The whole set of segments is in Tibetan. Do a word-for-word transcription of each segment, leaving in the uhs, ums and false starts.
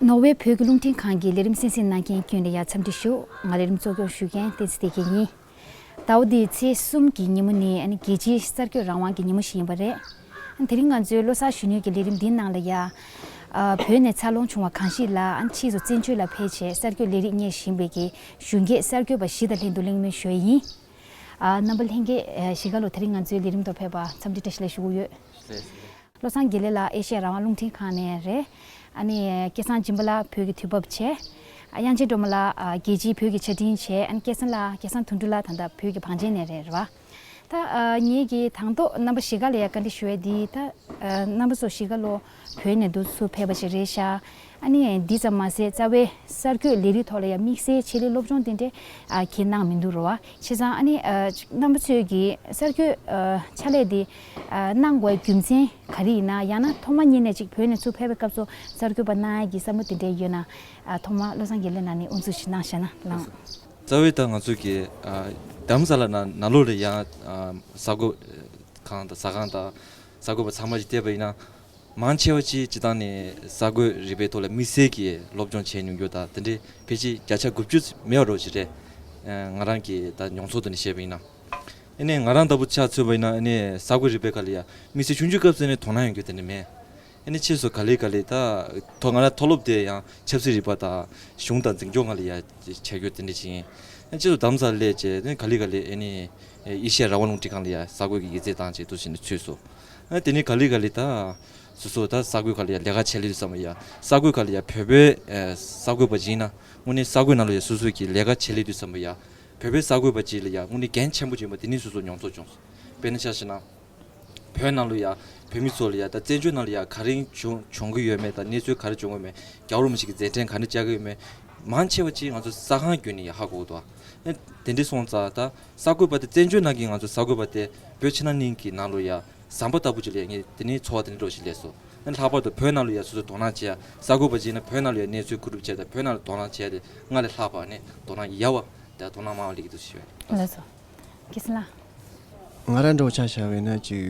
ནོར་ཝེ་བོད་ཀྱི་རླུང་འཕྲིན་ཁང་གི་ལས་རིམ་གསན་གཟིགས་གནང་མཁན་ཁྱོན་ལ་ཡང་འཚམས་འདྲི་ཞུ། ང་ལས་རིམ་གཙོ་སྐྱོང་ཞུ་མཁན་བསྟན་འཛིན་བདེ་སྐྱིད་ཡིན། ཟླ་བ་འདིའི་ཚེས་གསུམ་གྱི་ཉིན་མོ་ནི་ཨ་ནི་རྒྱལ་སྤྱིའི་གསར་འགོད་རང་དབང་གི་ཉིན་མོ་ཞིག་ཡིན་པ་རེད། ཨ་ནི་དེ་རིང་ང་ཚོའི་བློ་བཟང་གཞོན་ནུའི་གི་ལས་རིམ་འདིའི་ནང་ལ་ཡ། ཨ། བོད་ནས་འཚར་ལོངས་བྱུང་བ་གང་ཞིག་ལ་ཨ་ནི་ཕྱིས་སུ་བཙན་བྱོལ་ལ་ཕེབས་བྱས་གསར་འགོད་ལས་རིགས་གཉེར་བཞིན་པའི་གི་གཞོན་སྐྱེས་གསར་འགོད་པ་བཞི་དང་ལྷན་དུ་གླེང་མོལ་ཞུ་ཡི་ཡིན། ཨ། རྣམ་པ་ལྷན་རྒྱས་གཞིས་ཀ་ལོ་དེ་རིང་ང་ཚོའི་ལས་རིམ་དུ་ཕེབས་པ་འཚམས་འདྲི་བཀྲ་ཤིས་བདེ་ལེགས་ཞུ་གི་ཡོད། བློ་བཟང་དགེ་ལེགས་ལགས་ཨེ་ཤེ་ཡ་རང་དབང་རླུང་འཕྲིན་ཁང་ནས་རེད། ཨ་ནི་སྐལ་བཟང་སྦྱིན་པ་ལགས་བོད་ཀྱི་དུས་བབ་བྱས། ཨ། དབྱངས་ཅན་སྒྲོལ་མ་ལགས་ཨ་རྒྱལ་སྤྱིའི་བོད་ཀྱི་ཆ་འཕྲིན་བྱས། ཨ་ནི་སྐལ་བཟང་ལགས་སྐལ་བཟང་དོན་གྲུབ་ལགས་ད་ལྟ་བོད་ཀྱི་བང་ཆེན་ནས་རེད། རེད་བ། ད་ཨ་ངེད་ཀྱིས་དང་ཐོག་རྣམ་པ་གཞིས་ཀ་ལ་ཡ་བཀའ་འདྲི་ཞུ་ཡ་འདི་ད་ཨ་རྣམ་པ་ཚོ་གཞིས་ཀ་ལོ་བོད་ནས་འདུག་སུ་ཕེབས་པ་ཞིག་རེད་ཤག་ཨ་ནི་འདི་ཙམ་མ་ཟད་རྩ་བའི་གསར་འགོད་ལས་རིགས་ཐོག་ལ་ཡ་དམིགས་བསལ་ཆེད་ལས་སློབ་སྦྱོང་དེ་འདྲས་ཨ་གྱིས་གནང་མི་འདུག་རེད་བ། བྱས་ཙང་ཨ་ནི་ཨ་ཅིག་རྣམ་པ་ཚོས་ཀྱི་གསར་འགོད་ཨ་ཕྱག་ལས་འདི་ཨ་གནང་དགོས་རྒྱུ་མཚན་ག་རེ་ཡིན་ན། ཡང་ན་ཐོག་མ་ཉིད་ནས་ཅིག་བོད་ནས་ཚུར་ཕེབས་པའི་སྐབས་སུ་གསར་འགོད་པ་གནང་ཡ་གི་བསམ་བློ་དེ་འདྲས་ཡོད་ན། ཨ་ཐོག་མ་བློ་བཟང་དགེ་ལེགས་ལགས་ནས་དབུ་འཛུགས་ཤིག་གནང་བཞག་ན་ལགས། རྩ་བའི་ད་ང་ཚོ་གི་ཨ་རྡ་རམ་ས་ལ་ནང་ནང་ལོགས་ལ་ཡང་ཨ་གསར་འགོད་ཁང་དང་ཟ་ཁང་དང་གསར་འགོད་པ་ཚང་མ་ཞིག་བལྟས་པ་ཡིན་ན། མང་ཆེ་བ་ཅིག་སྤྱིར་བཏང་ནས་གསར་འགོད་རིག་པའི་ཐོག་ལ་དམིགས་བསལ་གྱི་སློབ་སྦྱོང་བྱས་མྱོང་རྒྱུ་དང་དེ་འདྲའི་ཕལ་ཆེར་བརྒྱ་ཆ་དགུ་བཅུ་མེད་པ་འདྲ་ཞིག་རེད། ཨ་ང་རང་གི་ད་མྱོང་ཚོར་དེ་ནས་བཤད་པ་ཡིན་ན། ཨ་ནི་ང་རང་ལྟ་བུ་ཆ་མཚོན་པ་ཡིན་ན་ཨ་ནི་གསར་འགོད་རིག་པའི་སྒང་ལ་ཡ་དམིགས་བསལ་ཆུང་ཆུང་སྐབས་སུ་ནས་དོ་སྣང་ཡོང་རྒྱུ་དེ་འདྲ་མེད། ཨ་ནི་ཕྱིས་སུ་ག་ལེ་ག་ལེ་ད་ཐོག་ང་རང་མཐོ་སློབ་དེ་ཡང་ཆབ་སྲིད་རིག་པ་དང་གཞུང་དང་འཛིན་སྐྱོང་སྒང་ལ་ཡ་བྱ་རྒྱུ་དེ་འདྲ་ཞིག་ཡིན། ཨ་ནི་ཕྱིས་སུ་རྡ་རམ་ས་ལ་སླེབས་རྗེས་ཨ་ནི་ག་ལེ་ག་ལེ་ཨ་ནི་ཨེ་ཤེ་ཡ་རང་དབང་རླུང་འཕྲིན་ཁང་ལ་ཡ་གསར་འགོད་ཀྱི་ཡིག་ཚད་བཏང་བྱས་འདུག་ཟེར་ནས་ཚུད་སོང་། ཨ་ནི་དེ་ནས་ག་ལེ་ག་ལེ་ད་སོ་སོ་ད་གསར་འགོད་སྒང་ལ་ཡ་ལས་ཀ་བྱེད་ལེ་དུས་ཙམ་པ་ཡ་གསར་འགོད་སྒང་ལ་ཡ་བོད་པའི་ཨེ་གསར་འགོད་པ་ཅིག་ཡིན་ན་དངོས་གནས་གསར་འགོད་ནང་ལ་ཡ་སོ་སོ་གི་ལས་ཀ་བྱེད་ལེ་དུས་ཙམ་པ་ཡ་བོད་པའི་གསར་འགོད་པ་ཅིག་ལ་ཡ་དངོས་གནས་འགན་ཆེན་པོ་ཅིག་ཡིན་པ་དེ་ནས་སོ་སོ་མྱོང་ཚོར་བྱུང་སོང་། དཔེར་ན་ཆ་བཞག་ན། བོད་ནང་ལ་ཡ་བོད་མི་ཚོ་ལ་ཡ་ད་བཙན་བྱོལ་ནང་ལ་ཡ་ག་རེ་བྱུང་བྱུང་གི་ཡོད་མེད་དང་གནས་ཚུལ་ག་རེ་བྱུང་གི་ཡོད་མེད་རྒྱལ་བ་རིན་པོ་ཆེ་གི་མཛད་འཕྲིན་ག་འདྲ་བཅར་གི་ཡོད་མེད་མང་ཆེ་བ་ཅིག་ང་ཚོ་གསར་ཁང་བརྒྱུད་ནས་ཡ་ཧ་གོ་གི་འདུག་ཨ་དེ་འདྲ་སོང་ཙང་ད་གསར་འགོད་པ་དེ་བཙན་བྱོལ་ནང་གི་ང་ཚོ་གསར་འགོད་པ་དེ་བོད་ཕྱི་ནང་གཉིས་ཀྱི་ནང་ལ་ཡ་ཟམ་པ་ལྟ་བུ་ཅིག་ལ་ངས་དེ་ནས་ཚོར་བ་དེ་འདྲ་ཞིག་སླེབས་སོང་། ཨ་ལྷག་པར་དུ་བོད་ནང་ལ་ཡ་སོ་སོ་དོ་སྣང་བྱེད་ཡ་གསར་འགོད་པ་ཅིག་ཡིན་ན་བོད་ནང་ལ་ཡ་གནས་ཚུལ་བཀོད་སྒྲུབ་བྱེད་ཡ་དང་བོད་ནང་ལ་དོ་སྣང་བྱེད་ཡ་དེ་སྔར་ལས་ལྷག་པ་ནས་དོ་སྣང་ཡག་པ་དང་དོ་སྣང་མང་བ་སླེབས་ཀྱི་འདུག་ཞུ་བ་ཡིན། ལགས་སོ། སྐལ་བཟང་ལགས། ང་རང་འདྲ་བོ་ཆ་བཞག་པ་ཡིན་ན་ཅིག་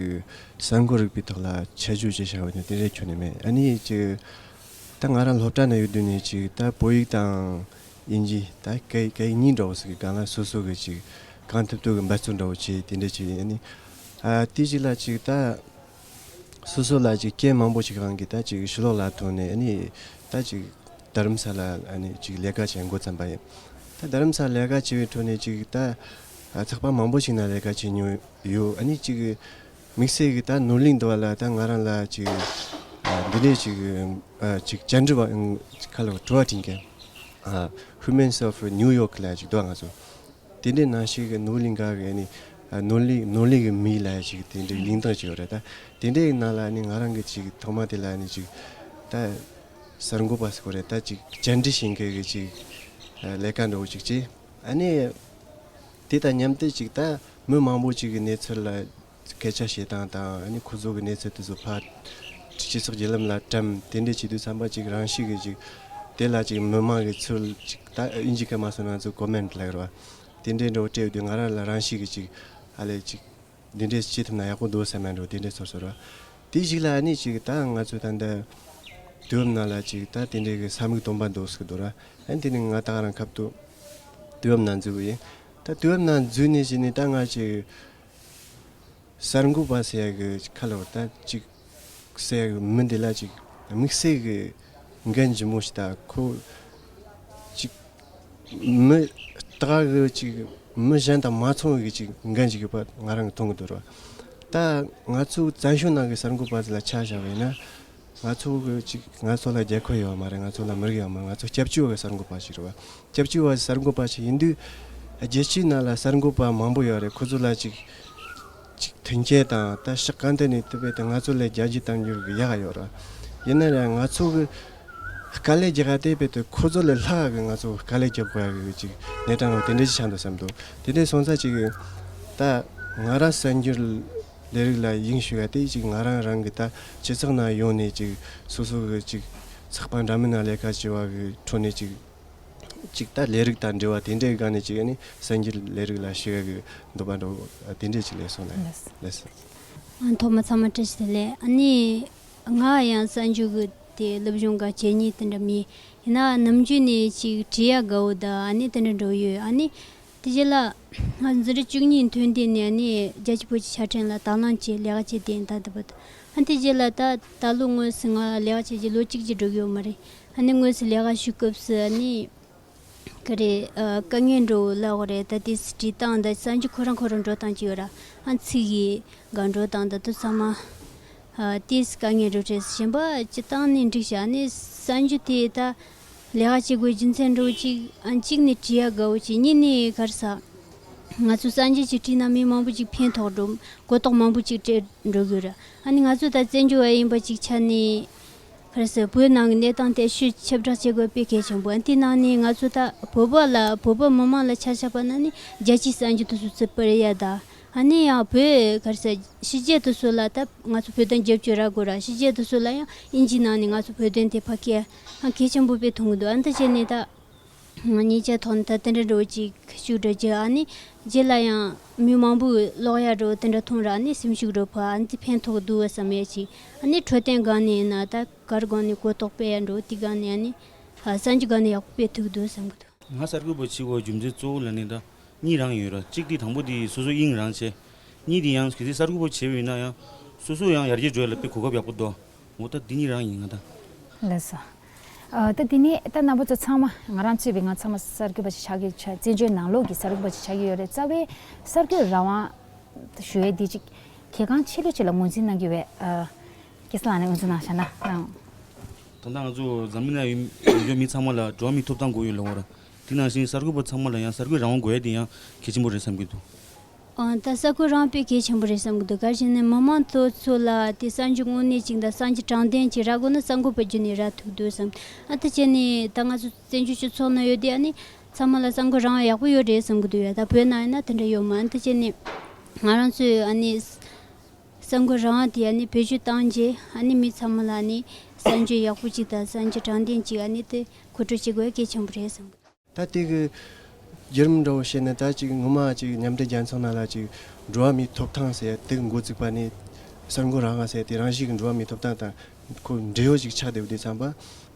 གསར་འགོད་རིག་པའི་ཐོག་ལ་ཆེད་སྦྱོང་བྱས་བཞག་པ་ཡིན་ན་དེ་འདྲའི་ཁྱོན་ནས་མེད། ཨ་ནི་ཅིག་ད་ང་རང་སློབ་གྲྭ་ནང་ཡོད་དུས་ནས་ཅིག་ད་བོད་ཡིག་དང་དབྱིན་ཇི་ད་སྐད་སྐད་ཡིག་གཉིས་འདྲ་བོ་ཟིག་གི་སྒང་ལ་སོ་སོ་གི་ཅིག་གང་ཐུབ་ཐུབ་གི་འབད་བརྩོན་འདྲ་བོ་བྱས་དེ་འདྲ་ཅིག་ཡིན། ཨ་ནི་ཨ་དེ་ཅིག་ལ་ཅིག་ད། སོ་སོ་ལ་ཅིག་རྐྱེན་མང་པོ་ཞིག་རང་གིས་ད་ཅིག་ཕྱི་ལོགས་ལ་ཐོན་ནས་ཨ་ནི་ད་ཅིག་རྡ་རམ་ས་ལ་ཨ་ནི་ཅིག་ལས་ཀ་བྱེད་འགོ་བརྩམས་པ་ཡིན། ད་རྡ་རམ་ས་ལ་ལས་ཀ་བྱེད་པའི་ཁྲོད་ནས་ཅིག་ད་ཚགས་པར་མང་པོ་ཞིག་ནང་ལས་ཀ་བྱེད་མྱོང་ཡོད། ཨ་ནི་ཅིག་དམིགས་བསལ་གྱི་ད་ནོར་གླིང་འདི་བ་ལ་ད་ང་རང་ལ་ཅིག་འདི་འདྲས་ཅིག་ཅིག་བཅར་འདྲི་བ་ཁ་ལོ་དྲི་བ་དྲིས་མཁན་Humans of New York ལ་ཅིག་འདུག་ང་ཚོ། དེ་འདྲའི་ནང་བཞིན་གྱི་ནོར་གླིང་ག་གི་ནི་ནོར་གླིང་ནོར་གླིང་གི་མི་ལ་ཞིག་དེ་འདྲའི་གླེང་སྟངས་ཅིག་ཡོད་རེད་ད། དེ་འདྲའི་ནང་ལ་ནི་ང་རང་གི་ཅིག་ཐོག་མ་དེ་ལ་ནི་ཅིག་ད་གསར་འགོད་པ་ཟེར་དགོས་རེད་ད། ཅིག་བཅར་འདྲི་བྱེད་མཁན་གྱི་ཅིག་ལས་ཀ་འདྲ་བོ་ཅིག་བྱས། ཨ་ནི་དེ་དང་མཉམ་དུ་ཅིག་ད་མི་མང་པོ་ཅིག་གི་གནས་ཚུལ་ལ་སྐད་ཆ་བཤད་སྟངས་དང་ཨ་ནི་ཁོ་ཚོ་གི་གནས་ཚུལ་དེ་ཚོ་ཕར་སྤྱི་ཚོགས་བརྒྱུད་ལམ་ལ་བཀྲམ། དེ་འདྲའི་བྱེད་དུས་ཙམ་པ་ཅིག་རང་ཤུགས་ཀྱི་ཅིག་དེ་ལ་ཅིག་མི་མང་གི་ཚུལ་ཅིག་ད་དབྱིན་ཇི་སྐད་མ་སོང་ན་ང་ཚོ་ཀོ་མེན་ཊི་ལབ་ཀྱི་རེད་བ། དེ་འདྲའི་འདྲ་བོ་སྤྲད་དུས་ང་རང་ལ་རང་ཤུགས་ཀྱིས་ཅིག་ཨ་ལས་ཅིག་འདི་འདྲས་བྱེད་ཐུབ་ན་ཡག་པོ་འདུག་བསམ་ཡ་འདྲ་བོ་དེ་འདྲས་ཚོར་སོང་ར། དེའི་གཞུག་ལ་ཨ་ནི་ཅིག་ད་ང་ཚོ་ད་ལྟ་དུས་བབ་ནང་ལ་ཅིག་ད་དེ་འདྲའི་གི་ས་མིག་སྟོན་པ་འདུག་ཟེར་གི་འདུག་ར། ཨ་ནི་དེ་ནི་ང་ད་ག་རང་སྐབས་དུ་དུས་བབ་ནང་འཛུལ་གི་ཡིན། ད་དུས་བབ་ནང་འཛུལ་ནས་བྱས་ནས་ད་ང་ཅིག་གསར་འགོད་པ་ཟེར་ཡ་གི་ཁ་ལོ་ད་ཅིག་ཟེར་ཡ་གི་མི་འདི་ལ་ཅིག་དམིགས་བསལ་གི་འགན་ལྗིད་མོ་ཞིག་ད་ཁོ་ཅིག་མི་ལྟ་གི་ཅིག་མི་གཞན་དང་མ་མཚུངས་གི་ཅིག་འགན་ཅིག་ཡོད་པ་ང་རང་གི་མཐོང་གི་འདུག་ར། ད་ང་ཚོ་བཙན་བྱོལ་ནང་གི་གསར་འགོད་པ་ཟེར་ལ་ཆ་བཞག་པ་ཡིན་ན། ང་ཚོ་གི་ཅིག་ང་ཚོ་ལ་རྒྱལ་ཁབ་ཡོད་མ་རེད། ང་ཚོ་ལ་མི་རིགས་ཡོད་མ་རེད། ང་ཚོ་སྐྱབས་བཅོལ་བའི་གསར་འགོད་པ་ཞིག་རེད་བ། སྐྱབས་བཅོལ་བ་གསར་འགོད་པ་ཞིག་ཡིན་དུས་རྒྱལ་སྤྱིའི་ནང་ལ་གསར་འགོད་པ་མང་པོ་ཡོད་རེད། ཁོ་ཚོ་ལ་ཅིག་ཅིག་མཐུན་རྐྱེན་དང་ད་ཕྱོགས་གང་ཐད་ནས་དེ་བས་ད་ང་ཚོ་ལ་རྒྱལ་སྤྱི་དང་འགྱུར་གི་ཡག་ཡོད་རེད། ཡིན་ན་ཡང་ང་ཚོ་གི་དཀའ་ལས་རྒྱག་ག་དེ་བས་ད་ཁོ་ཚོ་ལས་ལྷག་གི་ང་ཚོ་དཀའ་ལས་རྒྱག་དགོས་ཡ་གི་ཅིག་གནས་སྟངས་དེ་འདྲ་ཞིག་ཆགས་འདུག་བསམ་འདུག་དེ་འདྲ་སོང་ཙང་ཅིག་ད་ང་རང་གསར་འགྱུར་ལས་རིགས་ལ་དབྱིངས་ཞུགས་ཡ་དེ་ཅིག་ང་རང་རང་གི་ད་སྤྱི་ཚོགས་ནང་ཡོང་ནས་ཅིག་སོ་སོ་གི་ཅིག་ཚགས་པར་འདྲ་མིན་ནང་ལས་ཀ་བྱེད་པ་གི་ཁྲོད་ནས་ཅིག་ཅིག་ད་ལས་རིགས་དང་འབྲེལ་བ་དེ་འདྲའི་སྒང་ནས་ཅིག་ཨ་ནི་གསར་འགྱུར་ལས་རིགས་ལ་ཞུགས་ཡ་གི་འདོད་པ་འདྲ་བོ་དེ་འདྲས་ཅིག་སླེབས་སོང་ལགས། ལགས། ལགས། ཨ་ཐོག་མ་ཚང་མ་བཀྲ་ཤིས་བདེ་ལེགས། ཨ་ནི་ང་ཡང་གསར་འགྱུར་གི་ དེ་སློབ་སྦྱོང་ག་བྱེད་ཉེས་དེ་འདྲ་མེད། ཡིན་ན་ནམ་རྒྱུན་ནས་ཅིག་བྲིས་ཡ་དགའ་བོ་ད་ཨ་ནི་དེ་འདྲ་འགྲོ་ཡོད། ཨ་ནི་དེ་རྗེས་ལ་ང་འཛིན་གྲྭ་བཅུ་གཉིས་ཐོན་དུས་ནས་ཨ་ནི་རྒྱ་ཆེ་བོད་ཀྱི་ཆ་འཕྲིན་ལ་དང་བླངས་བྱས་ལས་ཀ་བྱས་དེ་ཡིན། ད་ལྟ་བར་དུ། ཨ་དེ་རྗེས་ལ་ད་ད་ལོ་དངོས་སུ་ང་ལས་ཀ་བྱེད་རྒྱུ་ལོ་གཅིག་ཅིག་འགྲོ་གི་ཡོད་མ་རེད། ཨ་ནི་དངོས་སུ་ལས་ཀ་ཞུགས་སྐབས་སུ་ཨ་ནི། ག་རེ། ཨ། དཀའ་ངལ་འགྲོ་ལབ་དགོས་རེད། ད་དེ་སི་བྲིས་སྟངས་དང་གསར་འགྱུར་ཁོ་རང་ཁོ་རང་འགྲོ་སྟངས་ཅིག་ཡོད་ར། ཨ་ཚིག་གི་ག་འགྲོ་སྟངས་དང་དེ་ཚང་མ། ཨ་དེ་སི་དཀའ་ངལ་འགྲོ་གྲས་སུ་གཞན་པ་སྤྱིར་བཏང་ནས་འགྲིག་ཤག་ཨ་ནི་གསར་འགྱུར་དེ་ད་ལས་ཀ་བྱེད་དགོས་རྒྱུ་མཚན་འགྲོ་གཅིག་ཨ་གཅིག་ནས་བྲིས་ཡ་དགའ་བོ་བྱས། གཉིས་ནས་ག་རེ་ཟ། ང་ཚོ་གསར་འགྱུར་ཅིག་བྲིས་ན་མི་མང་པོ་ཅིག་ཕན་ཐོགས་འགྲོ། གོ་རྟོགས་མང་པོ་ཅིག་སྤྲད་འགྲོ་དགོས་ར། ཨ་ནི་ང་ཚོ་ད་བཙན་བྱོལ་བ་ཡིན་པ་ཅིག་ཆ་ནས། ག་རེ་ཟེར། བོད་ནང་གི་གནས་སྟངས་དེ་ཤུགས་ཁྱབ་བསྒྲགས་བྱེད་དགོས་དཔེ་གལ་ཆེན་པོ། ཨ་དེ་ནང་ནས་ང་ཚོ་ད་བོད་པ་ལ་བོད་པ་མི་མང་ལ་ཆ་བཞག་པ་ན་ནི་རྒྱལ་སྤྱིའི་གསར་འགྱུར་དེ་ཚོ་ཚུད་པར་ཡ་ད། ཨ་ནི་ཡང་བོད་ག་རེ་ཟེར། ཕྱི་རྒྱལ་དེ་ཚོ་ལ་ད་ང་ཚོ་བོད་དོན་རྒྱབ་སྐྱོར་རག་དགོས་ར། ཕྱི་རྒྱལ་དེ་ཚོ་ལ་ཡང་དབྱིན་ཇིའི་ནང་ནས་ང་ཚོ་བོད་དོན་དེ་ཕར་སྐྱེལ་ཨ་གལ་ཆེན་པོ་དཔེ་མཐོང་གི་འདུག་ཨ་འདི་བྱས་ནས་ད། ཉེ་ཆར་ཐོག་ནས་ད་དེ་འདྲ་འགྲོ་ཅིག་ཤུགས་འགྲོ་རྒྱུ། ཨ་ནི་རྗེས་ལ་ཡང་མི་མང་པོས་ཀློག་ཡ་འགྲོ་དེ་འདྲ་མཐོང་ར། ཨ་ནི་སེམས་ཤུགས་འགྲོ་ཕ་ཨ་ནི་ཕན་ཐོགས་འདུག་བསམ་ཡ་ཅིག་ཨ་ནི་འཕྲོད་བསྟེན་སྒང་ནས་ཡིན་ན་ད་གར་སྒང་ནས་གོ་རྟོགས་སྤེལ་ཡ་འགྲོ་དེ་སྒང་ནས་ཨ་ནི་ཨ་གསར་འགྱུར་སྒང་ནས་ཡག་པོ་སྤེལ་ཐུབ་འདུག་བསམ་གི་འདུག་ང་གསར་འགོད་པ་བྱེད་དགོས་རྒྱུ་མཚན་གཙོ་བོ་ལ་ནི་ད་གཉིས་རང་ཡོད་ར། གཅིག་དེ་དང་པོ་དེ་སོ་སོ་དབྱིངས་རང་བྱས། གཉིས་དེ་ཡང་གལ་སྲིད་གསར་འགོད་པ་བྱས་པ་ཡིན་ན་ཡང་སོ་སོ་ཡང་ཡར་རྒྱས་འགྲོ་ཡ་ལ་དཔེ་གོ་སྐབས་ཡག་པོ་འདུག་འོ་ད་འདི་གཉིས་རང་ཡིན་ང་ད། ལགས་སོ། ཨ་ད་འདི་ནས་ད་རྣམ་པ་ཚོ་ཚང་མ་ང་རང་གཙོས་པའི་ང་ཚང་མ་གསར་འགོད་པ་ཞིག་ཆགས་ཀྱི་ཆ། བཙན་བྱོལ་ནང་ལོགས་ཀྱི་གསར་འགོད་པ་ཞིག་ཆགས་ཀྱི་ཡོད་རེད། རྩ་བའི་གསར་འགོད་རང་དབང་ཞུ་ཡས་འདི་ཅིག་གལ་འགངས་ཆེ་ལོས་ཆེ་ལ་ངོས་འཛིན་གནང་གི་ཡོད་པས། ཨ་སྐལ་བཟང་ལགས་ནས་ངོས་འཛིན་གནང་བཞག་ན་རང་། ད་ལྟ་ང་ཚོ་འཛམ་གླིང་ནང་ཡོད་ཡོད་མི་ཚང་མ་ལ་འགྲོ་བ་མིའི་ཐོབ་ཐང་དགོས་ཡོད་ལབ་ཡོད་རེད། དེ་ནང་བཞིན་གསར་འགོད་པ་ཚང་མ་ལ་ཡང་གསར་འགོད་རང་དབང་དགོས་ཡ་དེ་ཡང་གལ་ཆེན་པོ་རེད་བསམ་གྱི་འདུག་ཨང་། ད་གསར་འགོད་རང་དཔེ་གལ་ཆེན་པོ་རེད་བསམ་གྱི་འདུག་ག་རེ་ཟེར་ན་མི་མང་ཚོ་ཚོ་ལ་དེ་གསར་འགྱུར་དངོས་གནས་ཅིག་དང་གསར་འགྱུར་དྲང་བདེན་ཅིག་རག་དགོས་ན་གསར་འགོད་པ་བརྒྱུད་ནས་རག་ཐུབ་འདུག་བསམ། ཨ་ད་བྱས་ནས་ད་ང་ཚོ་བཙན་བྱོལ་སྤྱི་ཚོགས་ནང་ཡོད་དེ་ཨ་ནི་ཚང་མ་ལ་གསར་འགོད་རང་དབང་ཡག་པོ་ཡོད་རེད་བསམ་གྱི་འདུག་ཡ། ད་བོད་ནང་ཡིན་ན་དེ་འདྲ་ཡོད་མ། ཨ་ད་བྱས་ནས་ང་རང་ཚོས་ཨ་ནི་གསར་འགོད་རང་དབང་དེ་ཨ་ནི་བེད་སྤྱོད་བཏང་རྗེས་ཨ་ནི་མི་ཚང་མ་ལ་ཨ་ནི་གསར་འགྱུར་ཡག་པོ་ཅིག་དང་གསར་འགྱུར་དྲང་བདེན་ཅིག་ཨ་ནི་དེ་མཁོ་སྤྲོད་བྱེད་དགོས་གལ་ཆེན་པོ་རེད་བསམ་གྱི་འདུག་ད་དེ་གི་བརྒྱུད་རིམ་འདྲ་བོ་བཤད་ན་ད་ཅིག་སྔོན་མ་ཅིག་མཉམ་འབྲེལ་རྒྱལ་ཚོགས་ནང་ལ་ཅིག་འགྲོ་བ་མིའི་ཐོབ་ཐང་ཟེར་དེ་གི་འགོ་བཙུགས་པ་ནས་གསར་འགོད་རང་དབང་ཟེར་དེ་རང་བཞིན་གྱི་འགྲོ་བ་མིའི་ཐོབ་ཐང་དང་ཁོ་འབྲེལ་ཡོད་ཅིག་ཆགས་བསྡད་པ་དེ་ཚང་པ་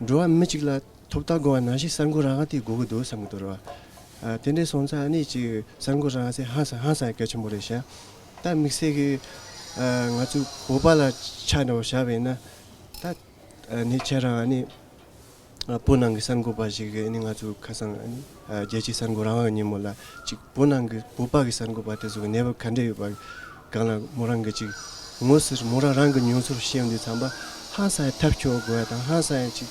འགྲོ་བ་མི་གཅིག་ལ་ཐོབ་ཐང་དགོས་པ་ནང་བཞིན་གསར་འགོད་རང་དབང་དེ་དགོས་ཀྱི་འདུག་བསམ་གྱི་འདུག་རེད་བ། ཨ་དེ་འདྲའི་སོང་ཙང་ཨ་ནི་ཅིག་གསར་འགོད་རང་དབང་ཟེར་ཧང་སང་ཧང་སང་གལ་ཆེན་པོ་རེད་ཤག་ད་དམིགས་བསལ་གྱི་ཨ་ང་ཚོ་བོད་པ་ལ་ཆ་འདྲ་བོ་བཞག་པ་ཡིན་ན་ད་ཨ་ནི་ཁྱེད་རང་ཨ་ནི། ཨ་བོད་ནང་གི་གསར་འགོད་པ་ཞིག་གིས་ཨ་ནི་ང་ཚོ་ཁ་སང་ཨ་ནི་ཨ་རྒྱལ་སྤྱིའི་གསར་འགོད་རང་དབང་ཉིན་མོ་ལ་ཅིག་བོད་ནང་གི་བོད་པ་གི་གསར་འགོད་པ་དེ་ཚོ་གི་གནས་བབ་ག་འདྲ་ཡོད་པ་སྒང་ལ་མོ་རང་གི་ཅིག་དངོས་སུ་མོ་རང་རང་གི་མྱོང་ཚོར་བཤད་ཡོང་དུས་ཙམ་པ་ཧང་སང་ཐབས་སྐྱོ་དགོས་ཡ་དང་ཧང་སང་ཡ་ཅིག་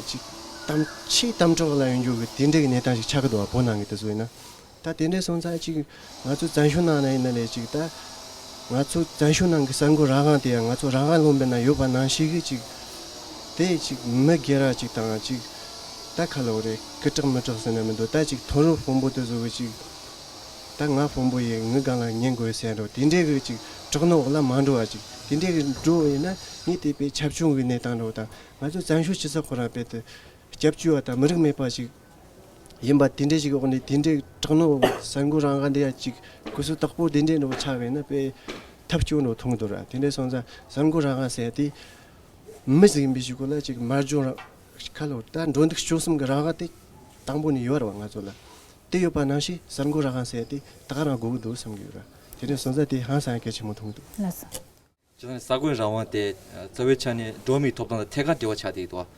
ཅིག་གཏམ་ཆེས་གཏམ་གྲོགས་ལ་ཡོང་རྒྱུ་གི་དེ་འདྲ་གི་གནས་སྟངས་ཤིག་ཆགས་ཀྱི་འདུག་བ། བོད་ནང་གི་དེ་ཚོ་ཡིན་ན། ད་དེ་འདྲ་སོང་ཙང་ཅིག་ང་ཚོ་བཙན་བྱོལ་ནང་ན་ཡིན་ན་ལས་ཅིག་ད་ང་ཚོ་བཙན་བྱོལ་ནང་གི་གསར་འགོད་རང་དབང་དེ་ཡང་ང་ཚོ་རང་དབང་ལུང་པའི་ནང་ཡོད་པ་ནང་བཞིན་གྱི་ཅིག་དེ་ཅིག་མི་སྒེར་ར་ཅིག་དང་ཅིག་ད་ཁ་ལོ་རེ་སྐུ་དྲག་མི་དྲག་ཟེར་ན་མི་འདུག་ད་ཅིག་མཐོ་རིམ་དཔོན་པོ་དེ་ཚོ་གི་ཅིག་ད་ང་དཔོན་པོ་ཡིན་ངའི་སྒང་ལ་ཉན་དགོས་ཟེར་འགྲོ་དེ་འདྲའི་གི་ཅིག་དྲག་གནོན་འོག་ལ་མ་འགྲོ་བ་ཅིག་དེ་འདྲའི་གི་འགྲོ་བ་ཡིན་ན་ངས་དེ་པའི་ཁྱབ་ཆུང་གི་གནས་སྟངས་འགྲོ་དང་ང་ཚོ་བཙན་བྱོལ་སྤྱི་ཚོགས་ཁོ་རང་དཔེ་དེ་སྐྱབས་བཅོལ་བ་དང་མི་རིགས་མེད་པ་ཞིག་ཡིན་པ་དེ་འདྲའི་ཞིག་འོག་ནས་དེ་འདྲའི་དྲག་གནོན་གསར་འགོད་རང་དབང་འདི་ཡ་ཅིག་གུ་སུ་དག་པོ་དེ་འདྲའི་འགྲོ་ཆགས་པས་ན་དཔེ་ཐབས་སྐྱོ་འགྲོ་མཐོང་འདུག་ར། དེ་འདྲའི་སོང་ཙང་གསར་འགོད་རང་དབང་ཟེར་ཡ་དེ་མི་ཟིག་ཡིན་པའི་ཞིག་གོ་ལ་ཅིག་མར་འཇོང་ར་ཁ་ལོ་ད་འགྲོ་འདུག་སྤྱོད་གསུམ་གྱི་རང་དབང་དེ་དང་པོ་ནས་ཡོད་ར་བ་ང་ཚོ་ལ་དེ་ཡོད་པ་ནང་བཞིན་གསར་འགོད་རང་དབང་ཟེར་ཡ་དེ་ད་ག་རང་དགོས་ཀྱི་འདུག་བསམ་གྱི་ཡོད་ར། དེ་འདྲའི་སོང་ཙང་དེ་ཧང་སང་གལ་ཆེན་པོ་མཐོང་འདུག་ལགས་སོ། བྱས་ཙང་གསར་འགོད་རང་དབང་དེ་རྩ་བའི་ཆ་ནས་འགྲོ་བ་མིའི་ཐོབ་ཐང་དང་ཐད་ཀར་འབྲེལ་བ་ཆགས་བསྡད་ཀྱི་འདུག་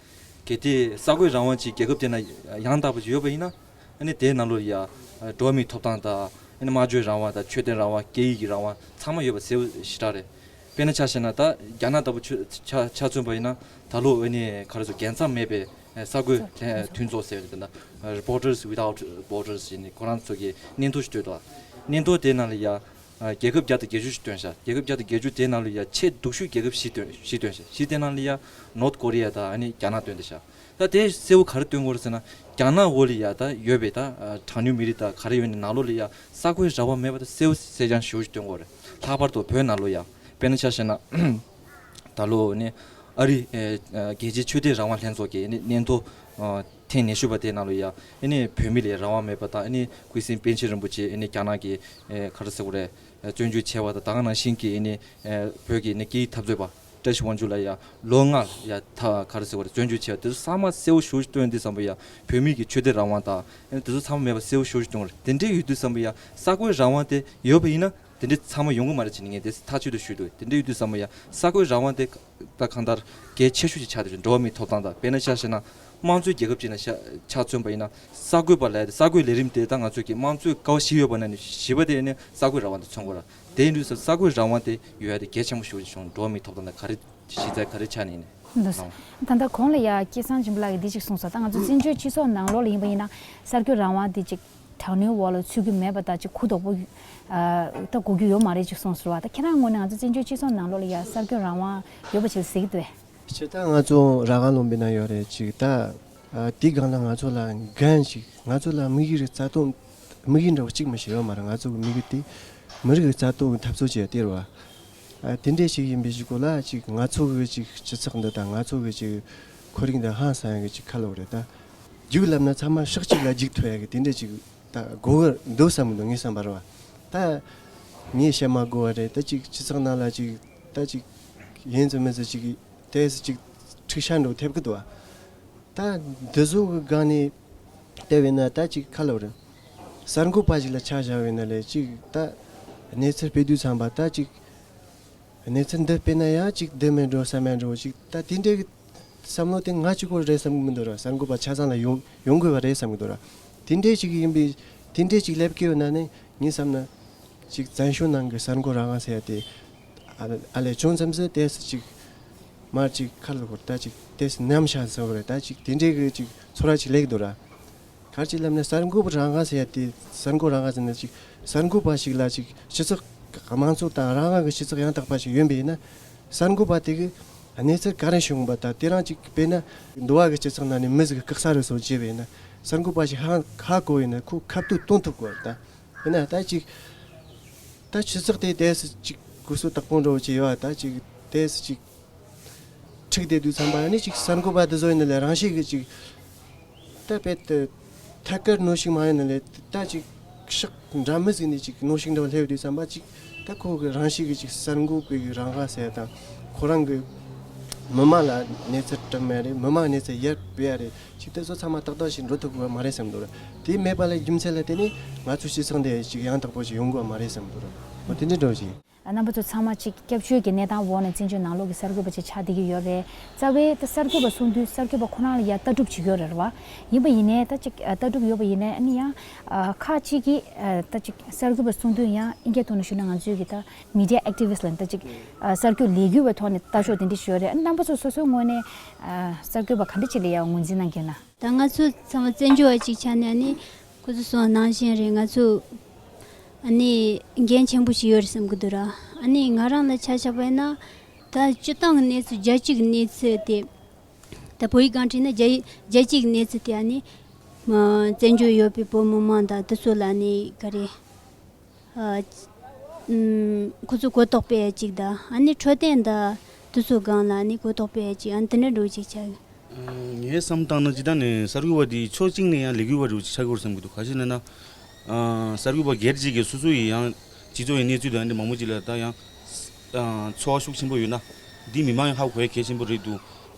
གལ་ཏེ་གསར་འགོད་རང་དབང་ཅིག་རྒྱལ་ཁབ་དེ་ན་ཡང་དག་པ་ཞིག་ཡོད་པ་ཡིན་ན་ཨ་ནི་དེའི་ནང་ལོགས་ལ་ཡ་འགྲོ་བ་མིའི་ཐོབ་ཐང་དང་ཨ་ནི་སྨྲ་བརྗོད་རང་དབང་དང་ཆོས་དོན་རང་དབང་སྐད་ཡིག་གི་རང་དབང་ཚང་མ་ཡོད་པ་གསལ་པོ་ཞེ་དྲག་རེད། དཔེར་ན་ཆ་བཞག་ན་ད་རྒྱ་ནག་ལྟ་བུ་ཆ་ཆ་ཆ་མཚོན་པ་ཡིན་ན་ད་ལོ་ཨ་ནི་ག་རེ་ཟེར་རྒྱལ་མཚམས་མེད་པའི་གསར་འགོད་ལྷན་མཐུན་ཚོགས་ཟེར་བ་དེ་ད་Reporters Without Borders ཡིན་ནི་ཁོ་རང་ཚོ་གི་སྙན་ཐོ་ཞིག་སྤྲོད་འདུག་སྙན་ཐོ་དེའི་ནང་ལ་ཡ། རྒྱལ་ཁབ་བརྒྱ་དང་བརྒྱད་ཅུ་ཞིག་བཏོན་ཤག་རྒྱལ་ཁབ་བརྒྱ་དང་བརྒྱད་ཅུ་དེའི་ནང་ལ་ཡ་ཆེས་སྡུག་ཤོས་རྒྱལ་ཁབ་བཞི་བཏོན་བཞི་བཏོན་ཤག་བཞི་དེ་ནང་ལ་ཡ་North Korea དང་ཨ་ནི་རྒྱ་ནག་བཏོན་ཏེ་ཤག་ད་དེ་གསལ་བོ་ག་རེ་སྟོན་གྱི་ཡོད་རེད་ཟེར་ན་རྒྱ་ནག་འོག་ལ་ཡ་ད་ཡོད་པའི་ད་གྲངས་ཉུང་མི་རིགས་དང་ག་རེ་ཡོད་ནི་ནང་ལོགས་ལ་ཡ་གསར་འགོད་རང་དབང་མེད་པ་ད་གསལ་བོ་གསལ་རྐྱང་ཞེ་པོ་ཞིག་སྟོན་གྱི་ཡོད་རེད། ལྷག་པར་དུ་བོད་ནང་ལོགས་ཡ་དཔེར་ན་ཆ་བཞག་ན། ད་ལོ་ནི་ཨ་རི་ཨེ་ཨ་རྒྱལ་སྤྱིའི་ཆོས་དད་རང་དབང་ལྷན་ཚོགས་ཀྱི་ནི་སྙན་ཐོ་ཨ་ཐེངས་ཉི་ཤུ་པ་དེའི་ནང་ལ་ཡ་ཨ་ནི་བོད་མི་ལ་རང་དབང་མེད་པ་དང་ཨ་ནི་སྐུ་ཞབས་པཎ་ཆེན་རིན་པོ་ཆེ་ཨ་ནི་རྒྱ་ནག་གི་ཨེ་ག་རེ་ཟེར་དགོས་རེད་ཨེ་བཙོན་འཇུག་བྱས་པ་དང་ད་ག་ནང་བཞིན་གྱི་ཨ་ནི་ཨེ་བོད་ཀྱི་ནི་སྐད་ཡིག་འཐབ་རྩོད་པ་ བཀྲ་ཤིས་དབང་ཕྱུག་ལགས་ཡ་ལོ་ལྔ་ཡ་ད་ག་རེ་ཟེར་བ་རེད། བཙོན་འཇུག་བྱས་པ་དེ་ཚོ་ཚང་མ་གསལ་བོ་ཞེ་པོ་ཞིག་སྟོན་དུས་ཙམ་པ་ཡ་བོད་མི་གི་ཆོས་དད་རང་དབང་དང་ཨ་ནི་དེ་ཚོ་ཚང་མ་མེད་པ་གསལ་བོ་ཞེ་པོ་ཞིག་སྟོན་པ་རེད། དེ་འདྲའི་ཡོད་དུས་ཙམ་པ་ཡ་གསར་འགོད་རང་དབང་དེ་ཡོད་པ་ཡིན་ན་དེ་འདྲའི་ཚང་མ་ཡོང་གི་མ་རེད་ཅེས་ངས་དེ་ཐག་ཆོད་དུ་ཞུས་འདུག་དེ་འདྲའི་ཡོད་དུས་ཙམ་པ་ཡ་གསར་འགོད་རང་དབང་དེ་ད་གང་ལྟར་གལ་ཆེ་ཤོས་ཅིག་ཆགས་བསྡད་ཡོད། འགྲོ་བ་མིའི་ཐོབ་ཐང་དང་དཔེར་ན་ཆ་བཞག་ན་དམངས་གཙོའི་རྒྱལ་ཁབ་ཅིག་ནང་ཆ་ཆ་མཚོན་པ་ཡིན་ན་གསར་འགོད་པ་ལབ་ཡ་དེ་གསར་འགོད་ལས་རིམ་དེ་ད་ང་ཚོ་གི་དམངས་གཙོའི་ཀ་བ་བཞི་ཡོད་པ་ནང་ནས་བཞི་པ་དེ་ནི་གསར་འགོད་རང་དབང་དེ་མཚོན་དགོས་ར། དེ་ཡིན་དུས་ཙམ་གསར་འགོད་རང་དབང་དེ་ཡོད་ཡ་དེ་གལ་ཆེན་པོ་ཞེ་པོ་ཅིག་བྱུང་། འགྲོ་བ་མིའི་ཐོབ་ཐང་དང་ག་རེ་གཞི་རྩ་ག་རེ་ཆགས་ནས་ཡིན་ནས། འདུག་ད་ལྟ་གོང་ལ་ཡ་སྐལ་བཟང་ཆེན་པོ་ལགས་ཀྱིས་འདི་ཅིག་གསུངས་སོང་། ད་ང་ཚོ་བཙན་བྱོལ་སྤྱི་ཚོགས་ནང་ལོགས་ལ་ཡིན་པ་ཡིན་ན་གསར་འགོད་རང་དབང་འདི་ཅིག་དྲག་གནོན་འོག་ལ་ཚུད་ཀྱི་མེད་པ་དང་ཅིག་གུ་དོག་པོ་ཨ་ད་དགོས་རྒྱུ་ཡོད་མ་རེད་ཅིག་གསུངས་སོང་བ། ད་ཁྱེད་རང་ངོས་ནས་ང་ཚོ་བཙན་བྱོལ་སྤྱི་ཚོགས་ནང་ལོགས་ལ་ཡ་གསར་འགོད་རང་དབང་ཡོད་པ་ཅིག་གཟིགས་འདུག་གས། སྤྱིར་བཏང་ང་ཚོ་རང་དབང་ལུང་པའི་ནང་ཡོད་རེད་ཅིག་ད་ཨ་དེའི་སྒང་ལ་ང་ཚོ་ལ་འགན་ཞིག་ང་ཚོ་ལ་དམིགས་ཡུལ་རྩ་དོན་དམིགས་ཡུལ་འདྲ་བོ་གཅིག་མི་ཞིག་ཡོད་མ་རེད། ང་ཚོ་གི་དམིགས་ཡུལ་དེ་མི་རིགས་ཀྱི་རྩ་དོན་གྱི་འཐབ་རྩོད་བྱས་ཏེ་རེད་བ། ཨ་དེ་འདྲས་ཞིག་ཡིན་པའི་གཞུག་གུ་ལ་ཅིག་ང་ཚོ་གི་ཅིག་སྤྱི་ཚོགས་འདི་དང་ང་ཚོ་གི་ཅིག་ཁོར་ཡུག་འདི་ཧང་སང་ཡ་གི་ཅིག་ཁ་ལོ་རེད་ད། རྒྱུགས་ལབ་ན་ཚང་མ་ཕྱོགས་གཅིག་ལ་རྒྱུགས་ཐུབ་ཡ་གི་དེ་འདྲས་ཅིག་ད་དགོས་གི་འདུག་བསམ་གི་འདུག་ངས་བསམ་པ་རེད་བ། ད་ངས་བཤད་མ་དགོས་པ་རེད། ད་ཅིག་སྤྱི་ཚོགས་ནང་ལ་ཅིག་ད་ཅིག་ཡིན་ཙམ་མིན་ཙམ་ཅིག་ཏོག་ཙམ་ཅིག་འཁྲུག་ཆ་འདྲ་བོ་ཐེབས་གི་འདུག་བ། ད་འདི་ཚོ་གི་སྒང་ནས་བལྟས་པས་ན་ད་ཅིག་ཁ་ལོ་རེད། གསར་འགོད་པ་ཞིག་ལ་ཆ་བཞག་པས་ན་ལས་ཅིག་ད་གནས་ཚུལ་སྤེལ་དུས་ཙམ་པ་ད་ཅིག་གནས་ཚུལ་འདི་སྤེལ་ན་ཡང་ཅིག་བདེ་མེད་འགྲོ་བསམ་ཡ་འགྲོ་ཅིག་ད་དེ་འདྲའི་གི་བསམ་བློ་དེ་ང་གཅིག་པོ་རེད་བསམ་གི་མི་འདུག་ར། གསར་འགོད་པ་ཆ་ཚང་ལ་ཡོང་ཡོང་དགོས་པ་རེད་བསམ་གི་འདུག་ར། དེ་འདྲའི་ཅིག་ཡིན་པའི་དེ་འདྲའི་ཅིག་སླེབས་ཀྱི་ཡོད་ན་ནི་ངས་བསམ་ན་ཅིག་བཙན་བྱོལ་ནང་གི་གསར་འགོད་རང་དབང་ཟེར་ཡ་དེ་ཨ་ཨ་ལས་བྱུང་ཙམ་ཟེར་ཏོག་ཙམ་ཅིག་མར་ཅིག་ཁ་ལོ་ད་ཅིག་ཏོག་ཙམ་ཉམས་ཤག་ཟེར་བ་རེད། ད་ཅིག་དེ་འདྲའི་གི་ཅིག་ཚོར་བ་ཅིག་སླེབས་ཀྱི་འདུག་ར། ག་རེ་ཅིག་ལབ་ན་གསར་འགོད་པ་རང་དབང་ཟེར་ཡ་དེ་གསར་འགོད་རང་དབང་ཟེར་ན་ཅིག་གསར་འགོད་པ་ཞིག་ལ་ཅིག་སྤྱི་ཚོགས་དམངས་གཙོ་དང་རང་དབང་གི་སྤྱི་ཚོགས་ཡང་དག་པ་ཞིག་ཡོད་པ་ཡིན་ན་གསར་འགོད་པ་དེ་གི་གནས་ཚུལ་ག་རེ་བྱུང་བ་དང་དེ་རང་ཅིག་དཔེར་ན་འདུལ་བ་གི་སྤྱི་ཚོགས་ནང་ནས་མི་ཟིག་གི་སྐུ་ས་རུ་སོགས་བརྗེ་བ་ཡིན་ན་གསར་འགོད་པ་ཞིག་ཧ་ཧ་གོ་ཡིན་ན་ཁོ་ཁ་གཏད་གཏོང་ཐུབ་དགོས་རེད་ད། དཔེར་ན་ད་ཅིག་ད་སྤྱི་ཚོགས་དེ་ཏོག་ཙམ་ཅིག་གུ་སུ་དག་པོ་འགྲོ་བ་ཅིག་ཡོད་ད་ཅིག་ཏོག་ཙམ་ཅིག་འཁྲུག་བསྡད་དུས་ཙམ་པ་ནི་ཅིག་གསར་འགོད་པ་དེ་ཚོ་ཡིན་ན་ལས་རང་ཤེད་ཀྱི་ཅིག་ད་དཔེ་དེ་ཐད་ཀར་གནོན་ཤུགས་མ་ཡིན་ན་ལས་ད་ཅིག་ཤག་འདྲ་མི་ཟིག་ནས་ཅིག་གནོན་ཤུགས་འདྲ་བ་སླེབས་དུས་ཙམ་པ་ཅིག་ད་ཁོ་གི་རང་ཤེད་ཀྱི་ཅིག་གསར་འགོད་པའི་གི་རང་དབང་ཟེར་དང་ཁོ་རང་གི་མི་མང་ལ་གནས་ཚུལ་སྤྲད་མེད་རེད། མི་མང་གནས་ཚུལ་ཡར་སྤེལ་ཡ་རེད། ཅིག་དེ་ཚོ་ཚང་མ་ཏག་ཏག་ཞིག་འགྲོ་ཐུབ་གི་མ་རེད་བསམ་འདུག་ར། དེ་མེད་པ་ལ་རྒྱུ་མཚན་ལ་བརྟེན་ནས་ང་ཚོའི་སྤྱི་ཚོགས་འདི་ཅིག་ཡང་དག་པོ་ཞིག་ཡོང་གི་མ་རེད་བསམ་འདུག་ར། འོ་དེ་འདྲ་འགྲོ་ཞིག་རྣམ་པ་ཚོ་ཚང་མ་གཅིག་སྐྱབས་བཅོལ་གྱི་གནས་སྟངས་འོག་ནས་བཙན་བྱོལ་ནང་ལོགས་ཀྱི་གསར་འགོད་པ་ཅིག་ཆགས་བསྡད་ཀྱི་ཡོད་རེད། རྩ་བའི་ད་གསར་འགོད་པ་གསུངས་དུས་གསར་འགོད་པ་ཁོ་རང་ལ་ཡ་ལྟ་གྲུབ་ཅིག་ཡོད་རེད་བ། ཡིན་པ་ཡིན་ནའི་ད་ཅིག་ལྟ་གྲུབ་ཡོད་པ་ཡིན་ནའི་ཨ་ནི་ཡང་ཁག་ཅིག་གིས་ད་ཅིག་གསར་འགོད་པ་གསུངས་དུས་ཡང་ཨིན་སྐད་ཐོག་ནས་ཞུས་ན་ང་ཚོའི་གི་ད་མི་ཌི་ཡ་ཨེག་ཊི་བི་སི་ཊི་ལབ་ནས་ད་ཅིག་གསར་འགོད་ལས་འགུལ་བའི་ཐོག་ནས་ལྟ་ཕྱོགས་དེ་འདྲ་ཞིག་ཡོད་རེད། རྣམ་པ་ཚོ་སོ་སོའི་ངོས་ནས་གསར་འགོད་པ་ག་འདྲ་ཅིག་ལ་ཡ་ངོས་འཛིན་གནང་གི་ཡོད་ན། ད་ང་ཚོ་ཚང་མ་བཙན་བྱོལ་བ་ཅིག་ཆགས་ནས་ཨ་ནི་ཁོ་ཚོ་གསུངས་པ་ནང་བཞིན་རེད། ང་ཚོ་ཨ་ནི་འགན་ཆེན་པོ་ཞིག་ཡོད་རེད་བསམ་གི་འདུག་ར། ཨ་ནི་ང་རང་ལ་ཆ་བཞག་པ་ཡིན་ན་ད་སྤྱིར་བཏང་གི་གནས་ཚུལ་རྒྱལ་སྤྱི་གི་གནས་ཚུལ་དེ་ད་བོད་ཡིག་སྒང་བྲིས་ན་རྒྱལ་རྒྱལ་སྤྱི་གི་གནས་ཚུལ་དེ་ཨ་ནི་མ་བཙན་བྱོལ་ཡོད་པའི་བོད་མི་མང་དང་དེ་ཚོ་ལ་ཨ་ནི་ག་རེ། ཨ་ཨམ་ཁོ་ཚོ་གོ་རྟོགས་སྤེལ་ཡ་གཅིག་དང་ཨ་ནི་འཕྲོད་བསྟེན་དང་དེ་ཚོ་སྒང་ལ་ཨ་ནི་གོ་རྟོགས་སྤེལ་ཡ་གཅིག་ཨ་ནི་དེ་འདྲ་འགྲོ་གཅིག་ཆགས་ཡོད། ངས་བསམ་བཏང་ན་སྤྱིར་བཏང་ནས་གསར་འགོད་པ་དེ་ཕྱོགས་གཅིག་ནས་ཡང་ལས་འགུལ་བ་རུ་ཆགས་ཀྱི་ཡོད་བསམ་གྱི་འདུག་ག་ཅི་ལབ་ན། ཨ་གསར་འགོད་པ་སྒེར་གཅིག་གིས་སོ་སོ་ཡི་ཡང་སྤྱི་ཚོགས་ཡི་གནས་ཚུལ་དང་འདི་མང་པོ་ཅིག་ལ་ད་ཡང་ཨ་ཚོར་བ་ཤུགས་ཆེན་པོ་ཡོད་ན་འདི་མི་མང་ཡང་ཧ་གོ་ཡ་གལ་ཆེན་པོ་རེད་འདུག་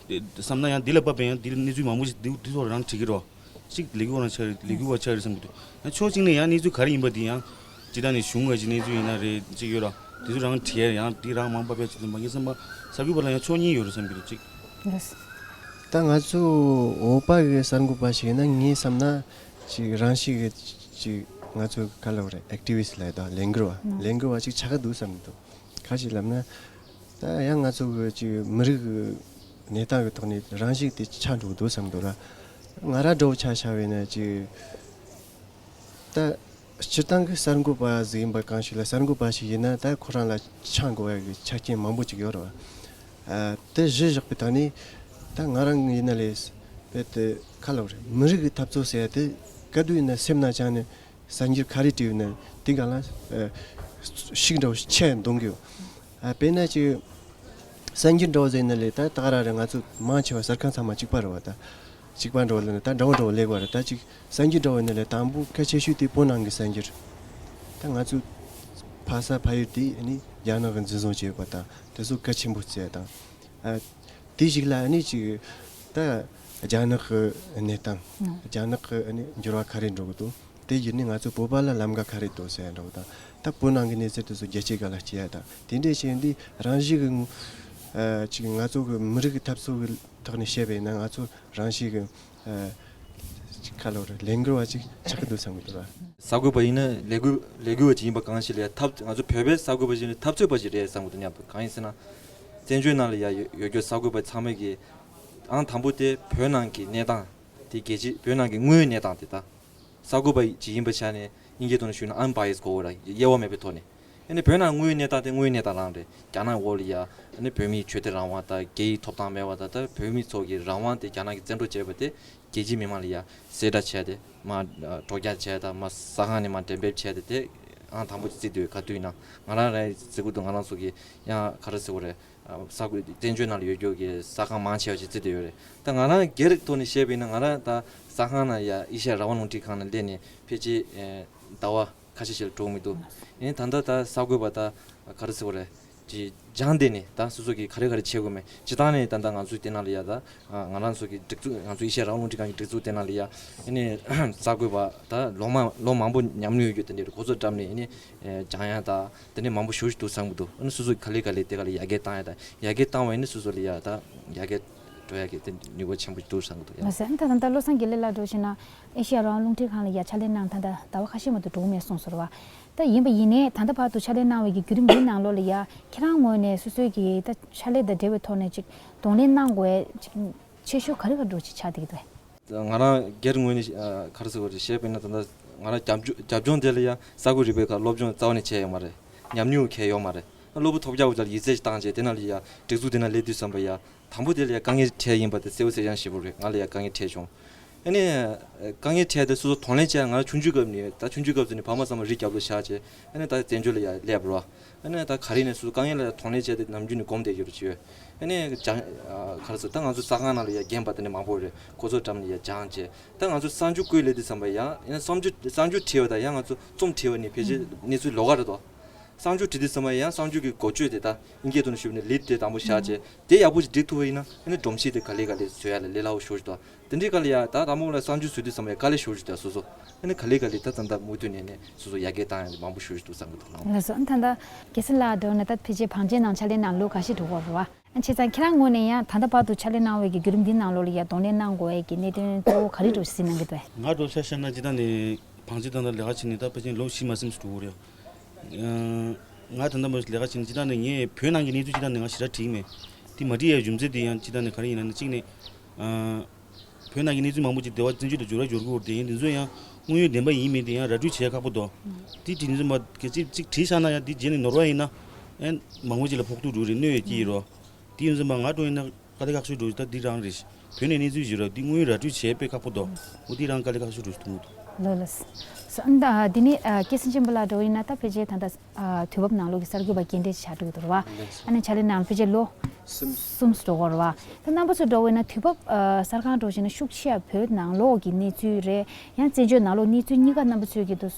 བསམ་ན་ཡང་འདི་ལ་བབས་པའི་ཡང་འདི་གནས་ཚུལ་མང་པོ་ཞིག་འདི་འདི་ཚོ་རང་བྲིས་ཀྱི་རོགས། གཅིག་ལས་འགུལ་བ་རང་ཆགས་རེད། ལས་འགུལ་བ་ཆགས་རེད་བསམ་གྱི་འདུག་ཡང་ཕྱོགས་གཅིག་ནས་ཡང་གནས་ཚུལ་ག་རེ་ཡིན་པ་དེ་ཡང་སྤྱིར་བཏང་ནས་གཞུང་གི་གནས་ཚུལ་ཡིན་ན་རེད་གཅིག་ཡོད་ར། དེ་ཚོ་རང་བྲིས་ཡ་ཡང་དེ་རང་མང་པ་ཕལ་ཆེར་འཛོམས་པ་ངས་བསམ་པ་གསར་འགོད་པ་ལ་ཡང་ཕྱོགས་གཉིས་ཡོད་རེད་བསམ་གྱི་འདུག་གཅིག་ད་ང་ཚོ་བོད་པ་གི་གསར་འགོད་པ་ཞིག་ཡིན་ན་ངས་བསམ་ན་ཅིག་རང་ཤེད་ཀྱི་ཅིག་ང་ཚོ་ག་ལབ་རེད། ཨེག་ཊི་བི་སི་ཊི་ལབ་ཡ་དང་ལས་འགུལ་བ་ལས་འགུལ་བ་ཅིག་ཆགས་ཀྱི་འདུག་བསམ་གྱི་འདུག་ག་ཅི་ལབ་ན། ད་ཡང་ང་ཚོ་གི་ཅིག་མི་རིགས་ཀྱི་གནས་སྟངས་ཀྱི་ཐོག་ནས་རང་ཤེད་དེ་ཆགས་འགྲོ་གི་འདུག་བསམ་འདུག་ར། ང་རང་འདྲ་བོ་ཆ་བཞག་པ་ཡིན་ན་ཅིག་ད་སྤྱིར་བཏང་གི་གསར་འགོད་པ་ཟིག་ཡིན་པ་གང་ཞིག་ལ་གསར་འགོད་པ་ཞིག་ཡིན་ན་ད་ཁོ་རང་ལ་ཆགས་དགོས་ཡ་གི་ཆ་རྐྱེན་མང་པོ་ཅིག་ཡོད་རེད་བ། ཨ་དེ་གཞི་བཞག་པའི་ཐོག་ནས་ད་ང་རང་ཡིན་ན་ལས་རྦད་དེ་ག་ལབ་རེད། མི་རིགས་ཀྱི་འཐབ་རྩོད་ཟེར་ཡ་དེ་ག་དུས་ཡིན་ན་སེམས་ནང་བཅངས་ནས། གསར་འགྱུར་ག་རེ་བྲིས་ཡོད་ན་དེ་སྒང་ལ་ཨ་ཤུགས་འདྲ་བོ་ཆེ་འདོན་གི་ཡོད། ཨ་དཔེར་ན་ཅིག་གསར་འགྱུར་འདྲ་བོ་ཟེར་ན་ལས་ད་ད་ག་རང་རེད། ང་ཚོ་མང་ཆེ་བ་གསར་ཁང་ཚང་མ་གཅིག་པ་རེད་བ། ད་གཅིག་པ་འདྲ་བོ་ལ་ནི་ད་འདྲ་བོ་འདྲ་བོ་ལས་བ་རེད། ད་ཅིག་གསར་འགྱུར་འདྲ་བོ་ཡིན་ན་ལས་དང་པོ་གལ་ཆེ་ཤོས་དེ་བོད་ནང་གི་གསར་འགྱུར། ད་ང་ཚོ་ཕ་ས་ཕ་ཡུལ་དེ་ནི་རྒྱ་ནག་གི་འཛིན་བཟུང་བྱས་ཡོད་པ་དང་དེ་ཚོ་གལ་ཆེན་པོ་བརྩི་ཡ་དང་། དེ་ཞིག་ལ་ཨ་ནི་ཅིག་ད་རྒྱ་ནག་གི་གནས་སྟངས། ཨང་། རྒྱ་ནག་གི་ཨ་ནི་འགྱུར་བ་ག་རེ་འགྲོ་གི་འདུག་དེ་བརྒྱུད་ནས་ང་ཚོ་བོད་པ་ལ་ལམ་ཁ་ག་རེ་འདུག་ཟེར་འགྲོ་གི་དང་། ད་བོད་ནང་གི་གནས་ཚུལ་དེ་ཚོ་རྒྱལ་སྤྱིའི་སྒང་ལ་སྐྱེལ་ཡ་དང་། དེ་འདྲས་བྱས་འདི་རང་བཞིན་གྱི་ངོ་། ཨ། ཅིག་ང་ཚོ་གི་མི་རིགས་ཀྱི་འཐབ་རྩོད་ཀྱི་ཐོག་ནས་བཤད་པ་ཡིན་ན། ང་ཚོ་རང་བཞིན་གྱི་ཨ། ཅིག་ཁ་ལོ་རེ་ལས་འགུལ་བ་ཅིག་ཆགས་ཀྱི་འདུག་བསམ་གྱི་འདུག་ར། གསར་འགོད་པ་ཡིན་ན་ལས་འགུལ་ལས་འགུལ་བ་ཅིག་ཡིན་པ་གང་ཞིག་ལ་ཡ་འཐབ། ང་ཚོ་བོད་པའི་གསར་འགོད་པ་ཞིག་ནི་འཐབ་རྩོད་པ་ཞིག་རེད་བསམ་གྱི་འདུག་སྙམ་དུ། གང་ཡིན་ཟེར་ན། བཙན་བྱོལ་ནང་ལ་ཡ་ཡོད་ཡོད་རྒྱུ་གསར་འགོད་པ་ཚང་མས་ཀྱི་ཨང་དང་པོ་དེ་བོད་ནང་གི་གནས་སྟངས་དེ། རྒྱལ་སྤྱི་བོད་ནང་གི་དངོས་ཡོད་གནས་སྟངས་དེ། ད་གསར་འགོད་པ་ཅིག་ཡིན་པའི་ཆ་ནས་དབྱིན་སྐད་ཐོག་ནས་ཞུས་ན་ཨན་བྷ་ཡེ་སི་དགོས་ར། དབྱེ་བ་མེད་པའི་ཐོག་ནས། ཨ་ནི་བོད་ནང་དངོས་ཡོད་གནས་སྟངས་དེ་དངོས་ཡོད་གནས་སྟངས་རང་རེད། རྒྱ་ནག་འོག་ལ་ཡ་ཨ་ནི་བོད་མིའི་ཆོས་དད་རང་དབང་དང་། སྐད་ཡིག་ཐོབ་ཐང་མེད་པ་དང་། ད་བོད་མི་ཚོ་གི་རང་དབང་དེ་རྒྱ་ནག་གིས་བཙན་འཕྲོག་བྱས་པ་དེ་རྒྱལ་སྤྱིའི་མི་མང་ལ་ཡ་གསལ་བསྒྲགས་བྱས་ཏེ། མར་སྒྲོག་སྐྱོར་བྱས་དང་། མར་གསར་ཁང་ནས་མར་འགྲེམས་སྤེལ་བྱས་ཏེ། དེ་ཨང་དང་པོ་བརྩིས་འདུག་ག་དུས་ཡིན་ན། ང་རང་རང་བརྩི་གི་འདུག་ང་རང་ཚོ་གི་ཡང་ག་རེ་ཟེར་དགོས་རེད། གསར་འགོད། བཙན་བྱོལ་ནང་ལ་ཡོད་རྒྱུ་གི་གསར་ཁང་མང་ཆེ་བ་ཞིག་བརྩིས་བསྡད་ཡོད་རེད། ད་ང་རང་སྒེར་ཐོག་ནས་བཤད་པ་ཡིན་ན། ང་རང་ད་གསར་ཁང་ནང་ཡ་ཨེ་ཤ་ཡ་རང་དབང་རླུང་འཕྲིན་ཁང་ནང་སླེབས་ནས་ཕལ་ཆེར་ཟླ་བ་ཁ་ཤས་ཤིག་ལས་འགྲོ་གི་མི་འདུག་ཡིན་ད་ལྟ་ད་གསར་འགོད་པ་ད་ག་རེ་ཟེར་དགོས་རེད། ཅིག་སྦྱངས་བསྡད་ནས་ད་སོ་སོ་གིས་ག་རེ་ག་རེ་བྱེད་དགོས་མེད་སྤྱིར་བཏང་ནས། ད་ལྟ་ང་ཚོའི་དེ་ནང་ལ་ཡ་ད་ང་རང་ཚོ་གི་སྒྲིག་འཛུགས། ང་ཚོ་ཨེ་ཤ་ཡ་རང་དབང་རླུང་འཕྲིན་ཁང་གི་སྒྲིག་འཛུགས་དེ་ནང་ལ་ཡ་ཨ་ནི་གསར་འགོད་པ་ད་ལོ་མང་ལོ་མང་པོ་ཉམས་མྱོང་ཡོད་རྒྱུ་དེ་འདྲ་གོ་ཚོད་བཀྲམ་ནས། ཨ་ནི་སྦྱང་ཡ་ད་དེ་འདྲ་མང་པོ་ཞེ་པོ་ཅིག་འདུག་བསམ་གྱི་འདུག་ཨ་ནི་སོ་སོ་གིས་ག་ལེ་ག་ལེ་དེ་ག་ལ་ཡར་རྒྱས་བཏང་ཡ་ད། ཡར་རྒྱས་བཏང་བ་ཡིན་ན་སོ་སོ་ལ་ཡ་ད་ཡར་རྒྱས་འགྲོ་ཡ་གི་དེ་ནུས་པ་ཆེན་པོ་འདུག་བསམ་གྱི་འདུག་ཡ། ལགས་སོ། ཨ་ནི་ད་ད་ལྟ་བློ་བཟང་དགེ་ལེགས་ལགས་འདྲ་བོ་བྱས་ན་ཨེ་ཤ་ཡ་རང་དབང་རླུང་འཕྲིན་ཁང་ལ་ཡ་ཕྱག་ལས་གནང་། ད་ད་ཟླ་བ་ཁ་ཤས་མ་གཏོགས་འགྲོ་གི་མེད་གསུངས་སོང་རེད་བ། ད་ཡིན་པ་ཡིན་ནའི་ད་ལྟ་བར་དུ་ཕྱག་ལས་གནང་བའི་གི་བརྒྱུད་རིམ་འདིའི་ནང་ལོགས་ལ་ཡ་ཁྱེད་རང་ངོས་ནས་སོ་སོའི་གི་ད་ཕྱག་ལས་དང་འབྲེལ་བའི་ཐོག་ནས་ཅིག་གདོང་ལེན་གནང་དགོས་ཅིག་ཆེ་ཤོས་ག་རེ་ག་འདྲ་བོ་ཅིག་ཆགས་བསྡད་ཀྱི་འདུག་ང་རང་སྒེར་ངོས་ནས་ཨ་ག་རེ་ཟེར་དགོས་རེད། བཤད་པ་ཡིན་ན་ད་ལྟ་ང་རང་རྒྱབ་ལྗོངས་རྒྱབ་ལྗོངས་དེ་ལ་ཡ་གསར་འགོད་རིག་པའི་ཁག་སློབ་སྦྱོང་རྩ་བ་ནས་བྱས་ཡོད་མ་རེད། ཉམས་མྱོང་གང་ཡང་ཡོད་མ་རེད། སློབ་བུ་ཐོབ་རྒྱག་དགོས་ལ་ཡིག་ཚད་ཅིག་བཏང་བྱས། དེ་ནང་ལ་ཡ་སྒྲིག་འཛུགས་དེ་ནང་སླེབས་དུས་ཙམ་པ་ཡ་དང་པོ་དེ་ལ་ཡ་དཀའ་ངལ་འཕྲད་ཡིན་པ་དེ་གསལ་པོ་གསལ་རྐྱང་ཞེ་པོ་རེད། ང་ལ་ཡ་དཀའ་ངལ་འཕྲད་བྱུང་། ཨ་ནི་དཀའ་ངལ་འཕྲད་དེ་སོ་སོ་གདོང་ལེན་བྱས། ང་རང་ཆུང་ཆུང་སྐབས་ནས། ད་ཆུང་ཆུང་སྐབས་སུ་ནས་ཕ་མ་ཚང་མ་རི་རྒྱབ་ལ་བཞག་བྱས། ཨ་ནི་ད་བཙན་བྱོལ་ལ་ཡ་སླེབས་པ་རེད་བ། ཨ་ནི་ད་ག་རེ་ནས་སུ་དཀའ་ངལ་ལ་གདོང་ལེན་བྱས་ཏེ་ནམ་རྒྱུན་ནས་སྒོམ་བསྡད་ཡོད་རེད་ཅེས། ཨ་ནི་སྦྱང་། ཨ་ག་རེ་ཟེར། ད་ང་ཚོ་གསར་ཁང་ནང་ལ་ཡ་རྒན་པ་དེ་འདྲ་མང་པོ་རེད། གོ་ཚོད་བཀྲམ་ནས་ཡ་སྦྱངས་བྱས། ད་ང་ཚོ་གསར་འགྱུར་བཀོད་ལས་དུས་ཙམ་པ་ཡང་ཡང་གསར་འགྱུར་གསར་འགྱུར་བྲིས་པ་དང་ཡང་ང་ཚོ་རྩོམ་བྲིས་པ་གཉིས་ཕལ་ཆེར་གནས་ཚུལ་ལོགས་ཀ་རེད་དོ། གསར་འགྱུར་བྲིས་དུས་ཙམ་པ་ཡང་གསར་འགྱུར་གྱི་འགོ་བརྗོད་དེ། ད་དབྱིན་སྐད་ཐོག་ནས་ཞུས་པ་ན་ལིཌ་དེ་དང་པོ་བཞག་བྱས། དེ་ཡག་པོ་ཞིག་སྒྲིག་ཐུབ་པ་ཡིན་ན། ཨ་ནི་སྒྲོམ་གཞི་དེ་ག་ལེ་ག་ལེ་བཟོ་ཡ་ལ་ལས་སླ་པོ་ཞེ་པོ་ཅིག་འདུག་དེ་འདྲའི་སྒང་ལ་ཡ་ད་དང་པོ་ལ་གསར་འགྱུར་བཟོ་དུས་ཙམ་པ་ཡ་དཀའ་ལས་ཞེ་པོ་ཅིག་འདུག་སོ་སོ། ཨ་ནི་ག་ལེ་ག་ལེ་ད་ད་ལྟ་མུ་མཐུད་ནས་ནས་སོ་སོ་ཡར་རྒྱས་བཏང་ཡ་མང་པོ་ཞེ་པོ་ཅིག་འདུག་བསམ་གྱི་འདུག་ལགས། ལགས་སོ། ཨ་ནི་ད་ལྟ་རྒྱལ་སྲས་ལགས་འདྲ་བོ་ན་ད་ཕལ་ཆེར་བང་ཆེན་ནང་ཕྱག་ལས་གནང་ལོ་འགའ་ཤས་འགྲོ་གི་ཡོད་རེད་བ། ཨ་ནི་བྱས་ཙང་ཁྱེད་རང་ངོས་ནས་ཡང་ད་ལྟ་བར་དུ་ཕྱག་ལས་གནང་བའི་གི་བརྒྱུད་རིམ་འདིའི་ནང་ལོགས་ལ་ཡ་གདོང་ལེན་གནང་དགོས་ཡ་གི་གནད་དོན་གཙོ་བོ་ག་རེ་འདྲ་བོ་གཟིགས་གནང་གི་འདུག་ང་འདྲ་བོ་ཆ་བཞག་ན་སྤྱིར་བཏང་ནས་བང་ཆེན་ད་ལྟ་ལས་ཀ་བྱས་ནས་ད་ཕལ་ཆེར་ལོ་བཞི་མ་ཟིན་ཙམ་འགྲོ་གི་ཡོད་རེད། ང་ད་ལྟ་མ་ལས་ཀ་བྱས་ནས་སྤྱིར་བཏང་ནས་ངས་བོད་ནང་གི་གནས་ཚུལ་སྤྱིར་བཏང་ནས་ང་ཞེ་དྲག་བྲིས་མེད། དེ་མ་བྲིས་ཡ་རྒྱུ་མཚན་དེ་ཡང་སྤྱིར་བཏང་ནས་ག་རེ་ཡིན་ན་ནི། གཅིག་ནས་ཨ་བོད་ནང་གི་གནས་ཚུལ་མང་པོ་ཅིག་སྡེ་བ་བཙན་བྱོལ་དུ་འབྱོར་བ་འབྱོར་གྱི་ཡོད་རེད། དེ་ཡིན་དུས་ཚོད་ཡང་དངོས་ཡོད་བདེན་པ་ཡིན་མིན་དེ་ཡང་ར་སྤྲོད་བྱེད་ཡ་ཁག་པོ་འདུག་དེ་བྲིས་དུས་ཙམ་པ་གལ་སྲིད་གཅིག་བྲིས་ཚར་ན་ཡང་དེ་རྗེས་ནས་ནོར་བ་ཡིན་ན། ཨེ་མང་པོ་ཅིག་ལ་ཕོག་ཐུག་འགྲོ་རེད། གནོད་ཡ་སྐྱེ་ཡི་རོ། དེ་ཡིན་ཙམ་པ་ང་འདྲ་བོ་ཡིན་ན་དཀའ་ལས་ཁག་ཤོས་འགྲོ་ད་འདི་རང་རེད། བོད་ནས་གནས་ཚུལ་ཞིག་ར་འདི་དངོས་ཡོད་ར་སྤྲོད་བྱས་དཔེ་ཁག་པོ་འདུག་འོ་དེ་རང་དཀའ་ལས་ཁག་ཤོས་འགྲོ་མཐོང་གི་འདུག་ལགས་ལགས། སོ་ཨ་ནི་ད་འདི་ནི་ཨ་སྐལ་བཟང་ཆོས་འཕེལ་ལགས་འདྲ་བོ་ཡིན་ན་ད་ཕལ་ཆེར་ད་ལྟ་ཨ་དུས་བབ་ནང་ལོགས་ཀྱི་གསར་འགོད་པ་རྒན་གྲས་ཆགས་འགྲོ་གི་འདུག་ར་བ། ལགས་སོ། ཨ་ནི་ཕྱག་ལས་གནང་ཕལ་ཆེར་ལོ་གསུམ། གསུམ་འགྲོ་གི་རེད་བ། ད་རྣམ་པ་ཚོ་འདྲ་བོ་ཡིན་ན་དུས་བབ་ཨ་གསར་ཁང་འདྲ་བོ་ཞིག་ན་ཤུགས་ཆེ་བ་བོད་ནང་ལོགས་ཀྱི་གནས་ཚུལ་རེད། ཡང་བཙན་བྱོལ་ནང་ལོགས་གནས་ཚུལ་གཉིས་ཀ་རྣམ་པ་ཚོས་ཀྱི་འདུག་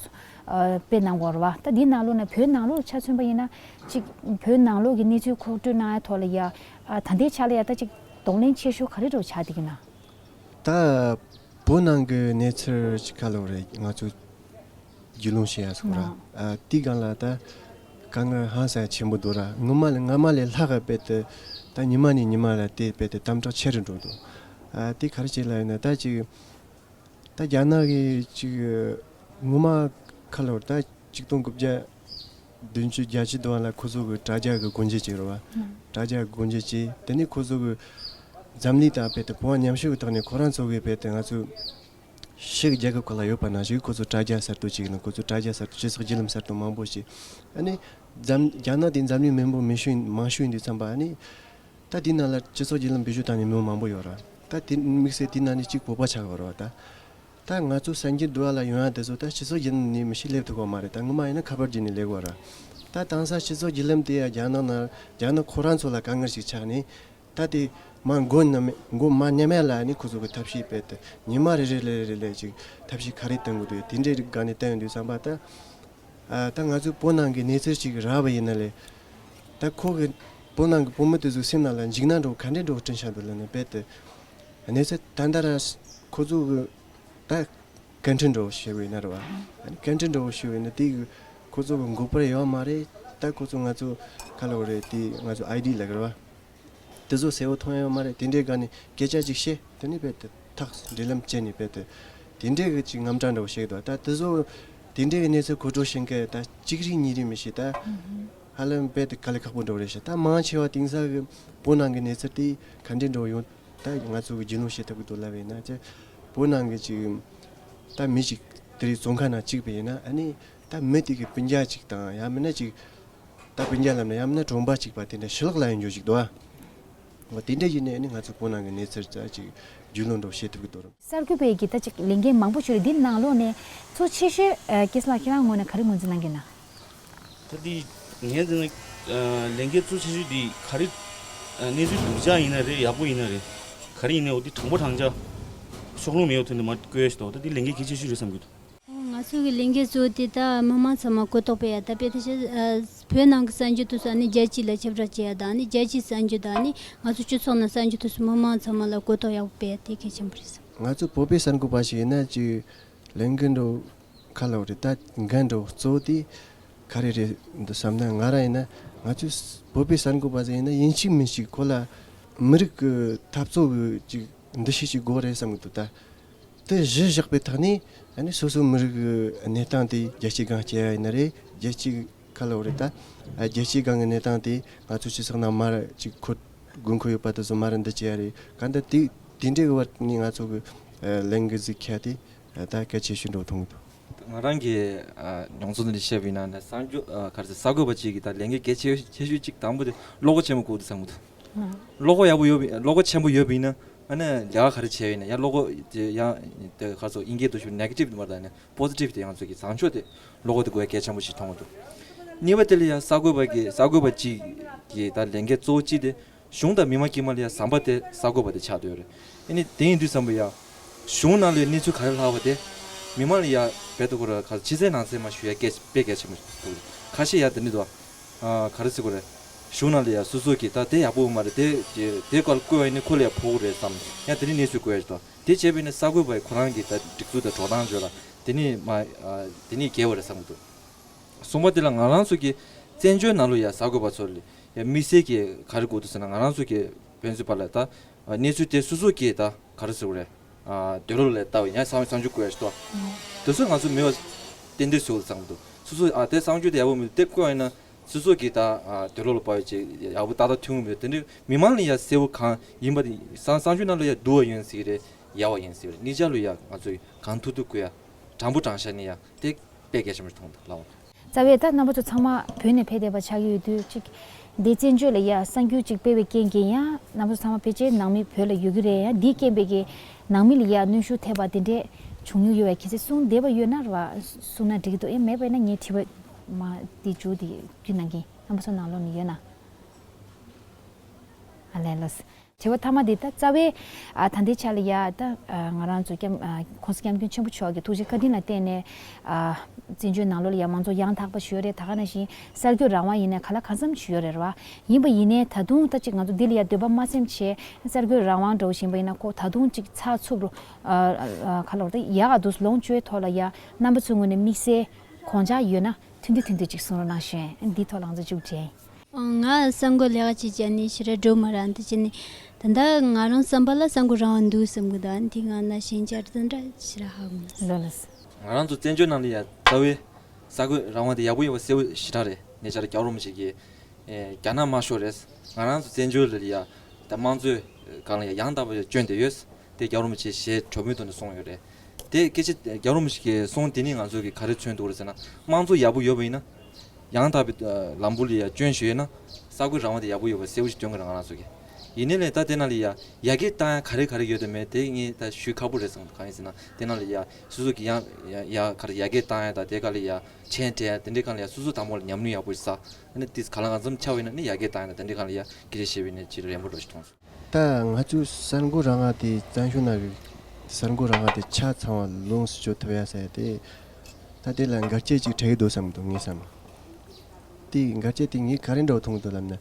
ཨ་དཔེ་གནང་གི་ཡོད་རེད་བ། ད་འདིའི་ནང་ལོགས་ནས་བོད་ནང་ལོགས་ཆ་མཚོན་པ་ཡིན་ན། གཅིག་བོད་ནང་ལོགས་ཀྱི་གནས་ཚུལ་མཁོ་སྤྲོད་གནང་ཡ་ཐོག་ལ་ཡ། ཨ་ད་ལྟའི་ཆ་ལ་ཡ་ད་གཅིག་གདོང་ལེན་ཆེ་ཤོས་ག་རེ་འདྲ་བོ་ཆགས་བསྡད་ཀྱི་ན། ད་བོད་ནང་གི་གནས་ཚུལ་ཅིག་ཁ་ལོ་རེ་ང་ཚོ་རྒྱུས་ལོན་བྱེད་ཡ་སོང་ར། ཨ་དེའི་སྒང་ལ་ད་དཀའ་ངལ་ཧང་སང་ཆེན་པོ་འདུག་ར། སྔོན་མ་ལས་སྔ་མ་ལས་ལྷག་ག་དཔེ་དེ་ད་ཉི་མ་ནས་ཉི་མ་ལ་དེ་དཔེ་དེ་དམ་དྲག་ཆེ་རུ་འགྲོ་འདུག་ཨ་དེ་ག་རེ་བྱས་ལ་ཡིན་ན་ད་ཅིག་ད་རྒྱ་ནག་གི་ཅིག་ངོ་མ་ཁ་ལོར་ད་ཆིག་སྟོང་དགུ་བརྒྱ་བདུན་ཅུ་གྱ་བཞི་དུ་བ་ལ་ཁོ་ཚོ་གི་དྲ་རྒྱ་གི་སྒོ་འབྱེད་བྱས་རེད་བ། ཨང་། དྲ་རྒྱ་གི་སྒོ་འབྱེད་བྱས། དེ་ནས་ཁོ་ཚོ་གི་འཛམ་གླིང་དང་དཔེ་དེ་བོད་པ་མཉམ་ཞུགས་ཀྱི་ཐོག་ནས་ཁོ་རང་ཚོ་གི་དཔེ་དེ་ང་ཚོ་ཕྱི་གི་རྒྱལ་ཁབ་ཁག་ལ་ཡོད་པ་ནང་བཞིན་ཁོ་ཚོ་དྲ་རྒྱ་གསར་གཏོད་བྱས་ནས། ཁོ་ཚོ་དྲ་རྒྱ་གསར་གཏོད་སྤྱི་ཚོགས་བརྒྱུད་ལམ་གསར་གཏོད་མང་པོ་བྱས། ཨ་ནི་འཛམ་རྒྱ་ནག་དེ་འཛམ་གླིང་མི་འབོར་མང་ཤོས་མང་ཤོས་ཡིན་དུས་ཙམ་པ། ཨ་ནི་ད་དེའི་ནང་ལ་སྤྱི་ཚོགས་བརྒྱུད་ལམ་བེད་སྤྱོད་བཏང་མཁན་མི་མང་པོ་ཡོད་ར། ད་དེ་དམིགས་བསལ་དེའི་ནང་ནས་གཅིག་བོད་པ་ཆགས་ཡོད་ར་བ། ད་ད་ང་ཚོ་གསར་འགྱུར་བསྡུ་བ་ལ་ཡོང་ཡ་དེ་ཚོ་ད་སྤྱི་ཚོགས་བརྒྱུད་ལམ་ནས་མི་ཞིག་སླེབས་ཐུབ་ཀྱི་མ་རེད། ད་སྔོན་མ་ཡིན་ན་ཁ་པར་བརྒྱུད་ནས་སླེབས་ཀྱི་ཡོད་ར། ད་དེང་སང་སྤྱི་ཚོགས་བརྒྱུད་ལམ་དེ་ཡ་རྒྱ་ནག་ནང་རྒྱ་ནག་ཁོ་རང་ཚོ་ལ་དཀའ་ངལ་ཞིག་ཆགས་ནས། ད་དེ་མ་མགོ་ན་མེད་མགོ་མ་མཉམ་ཡ་ལ་ནི་ཁོ་ཚོ་གི་ཐབས་ཤེས་དཔེ་དེ་ཉི་མ་རེ་རེ་རེ་རེ་ལས་ཅིག་ཐབས་ཤེས་ག་རེ་བཏོན་དགོས་འདུག་དེ་འདྲའི་རིགས་སྒང་ནས་བཏོན་ཡོང་དུས་ཙམ་པ། ད་ཨ་ད་ང་ཚོའི་བོད་ནང་གི་གནས་ཚུལ་ཅིག་རག་པ་ཡིན་ན་ལས། ད་ཁོ་གི་ བོད་ནང་གི་བོད་མི་དེ་ཚོའི་སེམས་ནང་ལ་འཇིགས་སྣང་འདྲ་བོ་ག་འདྲ་འདྲ་བོ་བསྐྲུན་བཞག་འདུག་ལབ་ན། རྦད་དེ་གནས་ཚུལ་ད་ལྟ་ར་ཁོ་ཚོ་གི་ད་བཀའ་འདྲི་འདྲ་བོ་ཞུ་བ་ཡིན་ན་རེད་བ། ཨ་ནི་བཀའ་འདྲི་འདྲ་བོ་ཞུ་བ་ཡིན་ན། དེ་གི་ཁོ་ཚོ་གི་འགོག་པར་ཡོད་མ་རེད། ད་ཁོ་ཚོ་ང་ཚོ་ག་ལབ་དགོས་རེད། དེ་ང་ཚོ་ཨའི་ཌི་ལབ་ཀྱི་རེད་བ། དེ་ཚོ་གསལ་བོ་མཐོང་ཡོད་མ་རེད། དེ་འདྲའི་སྒང་ནས་སྐད་ཆ་ཅིག་བཤད། དེ་ནས་རྦད་དེ་ཐག་འབྲེལ་ལམ་བཅད་ནས་རྦད་དེ་དེ་འདྲའི་གི་ཅིག་རྔམ་སྐྲག་འདྲ་བོ་བཤད་འདུག་ད་དེ་ཚོ་དེ་འདྲའི་གི་གནས་ཚུལ་གོ་སྒྲིག་བྱེད་མཁན་ད་གཅིག་རེ་གཉིས་རེ་མི་ཤེས། ད་ཧ་ལམ་རྦད་དེ་དཀའ་ལས་ཁག་པོ་འདྲ་བོ་རེད་ཤག་ད་མང་ཆེ་བ་དེང་སང་གི་བོད་ནང་གི་གནས་ཚུལ་དེ་ག་འདྲའི་འདྲ་བོ་ཡོང་། ད་ང་ཚོ་གི་རྒྱུས་ལོན་བྱེད་ཐུབ་ཀྱི་འདུག་ལབ་པ་ཡིན་ན། ཅེ་བོད་ནང་གི་ཅིག་ད་མི་ཅིག་དེ་རིང་བཙོན་ཁང་ནང་བཅུག་པ་ཡིན་ན། ཨ་ནི་ད་མི་དེ་གི་སྤུན་ཀྱག་ཅིག་དང་། ཡང་མིན་ན་ཅིག་ད་སྤུན་ཀྱག་ལབ་ན་ཡང་མིན་ན་གྲོང་པ་གཅིག་པ་དེ་འདྲ་ཕྱི་ལོགས་ལ་ཡང་འགྱོ་ཅིག་འདུག་ཨ། འོ་དེ་འདྲ་ཡིན་ནའི་ནི་ང་ཚོ་བོད་ནང་གི་གནས་ཚུལ་ཙ་ཅིག་རྒྱུས་ལོན་འདྲ་བོ་བྱེད་ཐུབ་ཀྱི་འདུག་ར། གསར་འགོད་པའི་གི་ད་ཅིག་ལས་འགན་མང་པོ་ཞིག་རེད། འདི་ནང་ལོགས་ནས་གཙོ་ཆེ་ཤོས་ཨ་ཀེ་སི་ལགས་ཁྱེད་རང་ངོས་ནས་ག་རེ་ངོས་འཛིན་གནང་གི་ན། ད་འདི་ངས་འཛིན་ན་ལས་འགན་གཙོ་ཆེ་ཤོས་འདི་ག་རེ། གནས་ཚུལ་སྡུག་ཅག་ཡིན་ན་རེད། ཡག་པོ་ཡིན་ན་རེད། ག་རེ་ཡིན་ནའི་འོ་འདི་དྲང་པོ་དྲང་བཞག་ཕྱོགས་ལྷུང་མེད་པའི་ཐོག་ནས་མར་བཀོད་ཡ་ཞིག་འདུག་ད་འདི་ལས་འགན་གལ་ཆེ་ཤོས་རེད་བསམ་གྱི་འདུག་ང་ཚོ་གི་ལས་འགན་གཙོ་བོ་དེ་ད་མི་མང་ཚང་མ་གོ་རྟོགས་སྤེལ་ཡ། ད་དཔེ་ཆ་བཞག་ན་བོད་ནང་གི་གསར་འགྱུར་དེ་ཚོ་ནི་རྒྱལ་སྤྱི་ལ་ཁྱབ་བསྒྲགས་བྱེད་ཡ་དང་། ནི་རྒྱལ་སྤྱིའི་གསར་འགྱུར་དང་། ནི་ང་ཚོ་སྤྱི་ཚོགས་ནང་གསར་འགྱུར་དེ་ཚོ་མི་མང་ཚང་མ་ལ་གོ་རྟོགས་ཡག་པོ་སྤེལ་ཡ་དེ་གལ་ཆེན་པོ་རེད་བསམ། ང་ཚོ་བོད་པའི་གསར་འགོད་པ་ཞིག་ཡིན་ན་ཅིག་ལས་འགན་འདྲ་བོ་ག་ལབ་དགོས་རེད། ད་འགན་འདྲ་བོ་གཙོ་བོ་དེ་ག་རེ་རེད་འདུག་བསམ་ན། ང་རང་ཡིན་ན་ང་ཚོ་བོད་པའི་གསར་འགོད་པ་ཟིག་ཡིན་ན་ཡིན་གཅིག་མིན་གཅིག་ཁོ་ལ་མི་རིགས་ཀྱི་འཐབ་རྩོད་ཀྱི་ཅིག་འདུ་ཤེས་ཅིག་དགོས་རེད་བསམ་གྱི་འདུག་ད་དེ་གཞི་བཞག་པའི་ཐོག་ནས་ཨ་ནི་སོ་སོའི་མི་རིགས་ཀྱི་གནས་སྟངས་དེ་རྒྱལ་སྤྱིའི་སྒང་བསྐྱལ་ཡ་ཡིན་ན་རེད། རྒྱལ་སྤྱི་ག་ལབ་དགོས་རེད། ད་ཨ་རྒྱལ་སྤྱིའི་སྒང་གི་གནས་སྟངས་དེ་ང་ཚོ་སྤྱི་ཚོགས་ནང་མར་ཅིག་ཁོ་དགོས་མཁོ་ཡོད་པ་དེ་ཚོ་མར་འདི་བྱེད་ཡ་རེད། གང་ལྟར་དེ་དེ་འདྲའི་བར་ནས་ང་ཚོ་གི་ཨ་ལས་འགན་ཟིག་འཁྱེར་ཏེ་ཨ་ད་གལ་ཆེ་ཤོས་འདྲ་བོ་མཐོང་གི་འདུག་ང་རང་གི་ཨ་མྱོང་ཚོར་ནས་བཤད་པ་ཡིན་ན་ནི་གསར་འགྱུར་ཨ་ག་རེ་ཟེར། གསར་འགོད་པ་གཅིག་གི་ད་ལས་འགན་གལ་ཆེ་ཆེ་ཤོས་གཅིག་དང་པོ་དེ་བློ་ཁོག་ཆེན་པོ་དགོས་འདུག་བསམ་གྱི་འདུག་བློ་ཁོག་ཡག་པོ་ཡོད་པ་ཡིན། བློ་ཁོག་ཆེན་པོ་ཡོད་པ་ཡིན་ན་ཨ་ནི་ལས་ཀ་ག་རེ་བྱས་པ་ཡིན་ན་ཡང་བློ་ཁོག་དེ་ཡང་དེ་ག་རེ་ཟེར། དབྱིན་སྐད་དུ་ཞུ་ན་ནེ་གེ་ཊིབ་མ་རེད། ད་ནི་པོ་ཟི་ཊིབ་དེ་ང་ཚོ་གི་བཟང་ཕྱོགས་དེ་བློ་ཁོག་དེ་དགོས་ཡ་གལ་ཆེན་པོ་ཞིག་མཐོང་གི་འདུག་གཉིས་པ་དེ་ལ་ཡང་གསར་འགོད་པ་གི་གསར་འགོད་པ་གཅིག་གི་ད་ལས་འགན་གཙོ་བོ་གཅིག་དེ་གཞུང་དང་མི་མང་དཀྱིལ་མ་ལ་ཡ་ཟམ་པ་དེ་གསར་འགོད་པ་དེ་ཆགས་བསྡད་ཡོད་རེད། ཨ་ནི་དེ་ཡིན་དུས་ཙམ་པ་ཡ་གཞུང་ནང་ལ་ཡ་གནས་ཚུལ་ག་རེ་ལྷག་པ་དེ་མི་མང་ལ་ཡ་རྦད་དེ་ཁོ་ར་ག་ཕྱི་གསལ་ནང་གསལ་མ་ཞུ་ཡ་སྐད་དཔེ་གལ་ཆེན་པོ་འདུག་ཁ་ཤས་ཡ་དེ་འདྲ་འདུག་ཨ་ག་རེ་ཟེར་དགོས་རེད། གཞུང་ནང་ལ་ཡ་སོ་སོ་གི་ད་དེ་ཡག་པོ་མ་རེད། དེ་དེ་དེ་སྐོར་བཀོད་པ་ཡིན་ན་ཁོ་ལ་ཡ་ཕོག་གི་རེད་བསམ་ཡ་དེ་འདྲའི་གནས་ཚུལ་བཀོད་ཡ་ཞིག་འདུག་དེ་བྱས་པ་ཡིན་ན་གསར་འགོད་པ་ཡི་ཁོ་རང་གི་ད་སྒྲིག་འཛུགས་དང་འགྲོ་སྟངས་བརྗོད་ལ་དེ་ནི་མ་ཨ་དེ་ནི་འགལ་བ་རེད་བསམ་གྱི་འདུག་གསུམ་པ་དེ་ལ་ང་རང་ཚོ་གི་བཙན་བྱོལ་ནང་ལོགས་ཡ་གསར་འགོད་པ་ཚོ་ལ་ཡ་དམིགས་བསལ་གྱི་ག་རེ་དགོས་འདུག་ཟེར་ན། ང་རང་ཚོ་གི་ཕན་ཚུན་བར་ལ་ད་གནས་ཚུལ་དེ་སོ་སོ་གི་ད་ག་རེ་ཟེར་དགོས་རེད། འདོད་བློ་ལ་ལྟ་བའི་ཡང་གསར་གསར་འགྱུར་བཀོད་ཡ་ཞིག་འདུག་དེ་ཚོ་ང་ཚོ་མེད་པ་གཏན་གཏན་བཟོས་ཡོད་བསམ་གྱི་འདུག་སོ་སོ་ཨ་དེ་གསར་འགྱུར་དེ་ཡག་པོ་མི་འདུག་དེ་བཀོད་ཡིན་ན་སོ་སོ་གི་ད་འདོད་བློ་ལ་བབས་ཅིག་ཡག་པོ་ཏག་ཏག་ཐོན་གྱི་མི་འདུག་དེ་འདྲའི་མི་མང་ལ་ཡ་གསལ་པོ་གང་ཡིན་པ་དེ་གསར་གསར་འགྱུར་ནང་ལ་ཡ་སྡུག་པ་ཡོང་སྲིད་རེད། ཡག་པ་ཡོང་སྲིད་རེད། གཉིས་ཆ་ལ་ཡ་ང་ཚོས་གང་ཐུབ་ཐུབ་བཀོད་ཡ་དྲང་པོ་དྲང་བཞག་ནས་ཡ་དེ་དཔེ་གལ་ཆེན་པོ་ཞིག་མཐོང་གི་འདུག་ལགས། རྩ་བའི་ད་རྣམ་པ་ཚོ་ཚང་མ་བོད་ནས་ཕེབས་བསྡད་པ་ཆགས་ཀྱི་ཡོད་དུས་ཅིག་འདི་བཙན་བྱོལ་ལ་ཡ་གསར་འགྱུར་ཅིག་སྤེལ་བའི་རྐྱེན་གྱིས་ཡང་རྣམ་པ་ཚོ་ཚང་མ་ཕལ་ཆེར་ནང་མི་བོད་ལ་ཡོད་ཀྱི་རེད། ཡང་འདིའི་རྐྱེན་པས་ཀྱི་ནང་མི་ལ་ཡ་གནོན་ཤུགས་ཐེབས་པ་དེ་འདྲས་བྱུང་མྱོང་ཡོད་པས། གལ་སྲིད་གསུངས་བསྡད་པ་ཡོད་ན་ར་བ་གསུངས་ན་འགྲིག་གི་འདུག་ཨེ་མེད་པ་ཡིན་ན་ངས་དྲི་བ་མ་འདི་མཇུག་འདི་བརྒྱུད་གནང་གིན། རྣམ་པ་ཚོ་ནང་ལོགས་ནས་ཡོད་ན། ཨ་ལས་ལགས། དྲི་བ་མཐའ་མ་འདི་ད་རྩ་བའི་ཨ་ད་ལྟའི་ཆ་ལ་ཡ་ད་ཨ་ང་རང་ཚོ་སྐྱབས་ཨ་༸གོང་ས་༸སྐྱབས་མགོན་ཆེན་པོ་མཆོག་གི་ཐུགས་རྗེ་བཀའ་དྲིན་ལ་བརྟེན་ནས་ཨ་བཙན་བྱོལ་ནང་ལོགས་ལ་ཡ་མང་ཚོགས་ཡང་དག་པ་ཞིག་ཡོད་རེད། ད་ག་ནང་བཞིན་གསར་འགོད་རང་དབང་ཡིན་ནའི་ག་ལ་གང་འཚམ་ཞིག་ཡོད་རེད་ར་བ། ཡིན་པ་ཡིན་ནའི་ད་དུང་ད་ཅིག་ང་ཚོ་འདི་ལ་ཡ་འདོད་པ་མ་སེམས་བྱས་གསར་འགོད་རང་དབང་འདྲ་བོ་ཞིག་ཡིན་པ་ཡིན་ན་ཁོ་ད་དུང་ཅིག་ཚགས་ཚུད་རུ་ཨ་ཨ་ག་ལ་བར་ད་ཡག་ག་འདུག་ལོངས་སྤྱོད་ཐོག་ལ་ཡ་རྣམ་པ་ཚོའི་ངོས་ནས་དམིགས་བསལ་དགོངས་འཆར་ཡོད་ན་ཐུང་ཐུང་ཐུང་ཐུང་ཅིག་གསུང་རོགས་གནང་ཞུ་ཡིན། འདིའི་ཐོག་ལ་ང་ཚོ་མཇུག་སྒྲིལ་ཡིན། ང་གསར་འགོད་ལས་ཀ་བྱེད་ཀྱི་ནི་ཞེ་དྲག་འགྲོ་མ་རག་འདི་བྱས་ནི། ད་ལྟ་ང་རང་བསམ་པ་ལ་གསར་འགོད་རང་དབང་འདུག་བསམ་གི་འདུག་འདི་ང་ན་ཞེན་ཆགས་དེ་འདྲ་ཞེ་དྲག་ཧ་གོ་མ་སོང་། ལགས་ལགས། ང་རང་ཚོ་བཙན་བྱོལ་ནང་ལ་ཡ་རྩ་བའི་གསར་འགོད་རང་དབང་དེ་ཡག་པོ་ཡོད་པ་གསལ་པོ་ཞེ་དྲག་རེད། ཉེ་ཆར་རྒྱལ་བ་རིན་པོ་ཆེ་གིས་ཨེ་རྒྱ་ནག་དམར་ཤོག་རེད། ང་རང་ཚོ་བཙན་བྱོལ་ལ་ཡ་ད་དམངས་གཙོའི་སྒང་ལ་ཡ་ཡང་དག་པ་ཡ་བསྐྱོན་བསྡད་ཡོད། དེ་རྒྱལ་བ་རིན་པོ་ཆེ་ཞལ་དྲོ་མོའི་ཐོག་ནས་གསུངས་ཡོད་རེད། དེ་སྐད་ཆ་རྒྱལ་བ་རིན་པོ་ཆེ་གི་གསུང་དེ་ནི་ང་ཚོ་གི་ག་རེ་མཚོན་ཐུབ་རེད་ཟེར་ན། དམངས་གཙོ་ཡག་པོ་ཡོད་པ་ཡིན་ན། ཡང་དག་པའི་ལམ་བུ་ལ་ཡ་སྐྱོན་ཞིག་ཡོད་ན། གསར་འགོད་རང་དབང་དེ་ཡག་པོ་ཡོད་པ་གསལ་པོ་ཞིག་སྟོན་གི་རེད་ང་རང་ཚོ་གི། ཡིན་ནའི་ལས་ད་དེ་ནང་ལ་ཡ་ཡར་རྒྱས་བཏང་ཡ་ག་རེ་ག་རེ་ཡོད་དམ་མེད་དེ་ངས་ད་ཞུ་ཁག་པོ་རེད་བསམ། གང་ཡིན་ཟེར་ན་དེ་ནང་ལ་ཡ་སོ་སོ་གི་ཡང་ཡ་ཡ་ག་རེ་ཡར་རྒྱས་བཏང་ཡ་དང་དེ་ག་ལ་ཡ་མཆན་སྤྲད་ཡ་དེ་འདྲའི་སྒང་ལ་ཡ་སོ་སོ་དང་པོ་ལ་ཉམས་མྱོང་ཡག་པོ་ཞིག་བསགས། ཨ་ནི་དེ་ག་ལ་གང་འཚམ་ཆགས་པ་ཡིན་ན་ནི་ཡར་རྒྱས་བཏང་ཡ་དང་དེ་འདྲའི་སྒང་ལ་ཡ་སྐད་ཆ་བཤད་པ་ཡིན་ན་ཅིག་རན་པོ་འདྲ་ཞིག་མཐོང་སོང་། ད་ང་ཚོའི་གསར་འགོད་རང་དབང་དེ་བཙན་བྱོལ་ནང་གི་གསར་འགོད་རང་དབང་དེ་ཆ་ཚང་བ་ལོངས་སུ་སྤྱོད་ཐུབ་ཡ་ཟེར་ཡ་དེ། ད་དེ་ལ་འགལ་རྐྱེན་ཅིག་འཕྲད་ཀྱི་འདུག་བསམ་གྱི་འདུག་ངའི་བསམ། དེ་འགལ་རྐྱེན་དེ་ངས་ག་རེ་འདྲ་བོ་མཐོང་གི་འདུག་ལབ་ན།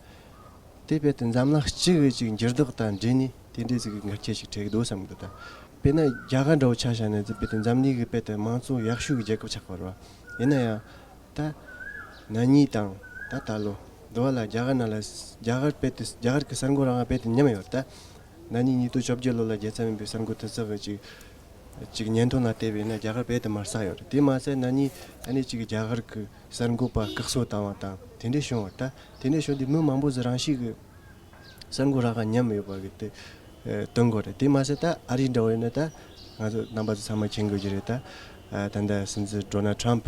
དེ་དཔེ་དེ་འཛམ་གླིང་སྤྱི་གི་ཅིག་འགྱུར་ལྡོག་དང་འབྲེལ་ནས་དེ་འདྲའི་ཅིག་གི་འགུལ་སྐྱོད་ཅིག་འཕྲད་ཀྱི་འདུག་བསམ་གི་འདུག་ད། དཔེར་ན་རྒྱ་གར་འདྲ་བོ་ཆ་བཞག་ན་དཔེ་དེ་འཛམ་གླིང་གི་དཔེ་དེ་དམངས་གཙོ་ཡག་ཤོས་ཀྱི་རྒྱལ་ཁབ་ཆགས་པ་རེད་བ། ཡིན་ན་ཡང་ད་ན་ནིང་དང་ད་ད་ལོ་འདི་བ་ལ་རྒྱ་གར་ནང་ལ་རྒྱ་གར་དཔེ་དེ་རྒྱ་གར་གྱི་གསར་འགོད་རང་དཔེ་དེ་ཉམས་ཡོད་ད། ན་ནིང་ཉིས་སྟོང་བཅོ་བརྒྱད་ལོ་ལ་རྒྱལ་ས་མིན་པའི་གསར་འགོད་ཐོན་ས་གི་ཅིག་ཅིག་སྙན་ཐོ་ལ་བལྟས་པས་ན་རྒྱ་གར་དཔེ་དེ་མར་ཟག་ཡོད་རེད། དེ་མ་ཟད་ན་ནིང་ཨ་ནི་ཅིག་རྒྱ་གར་གྱི་གསར་འགོད་པ་བཀག་སོ་བཏང་བ་དང་དེ་འདྲའི་བྱུང་བ་ད། དེ་འདྲའི་བྱུང་དུས་མི་མང་པོ་ཟིག་རང་ཤེས་ཀྱི་གསར་འགོད་རང་ཉམས་ཡོད་པ་གི་དེ་ཨེ་སྟོན་དགོས་རེད། དེ་མ་ཟད་ད་ཨ་རི་འདྲ་བོ་ཡིན་ན་ད་ང་ཚོ་རྣམ་པ་ཚོ་ཚང་མ་མཁྱེན་དགོས་ཀྱི་རེད་ད། ཨ་ད་ལྟ་སྲིད་འཛིན་ཌོ་ནལ་ཊམ་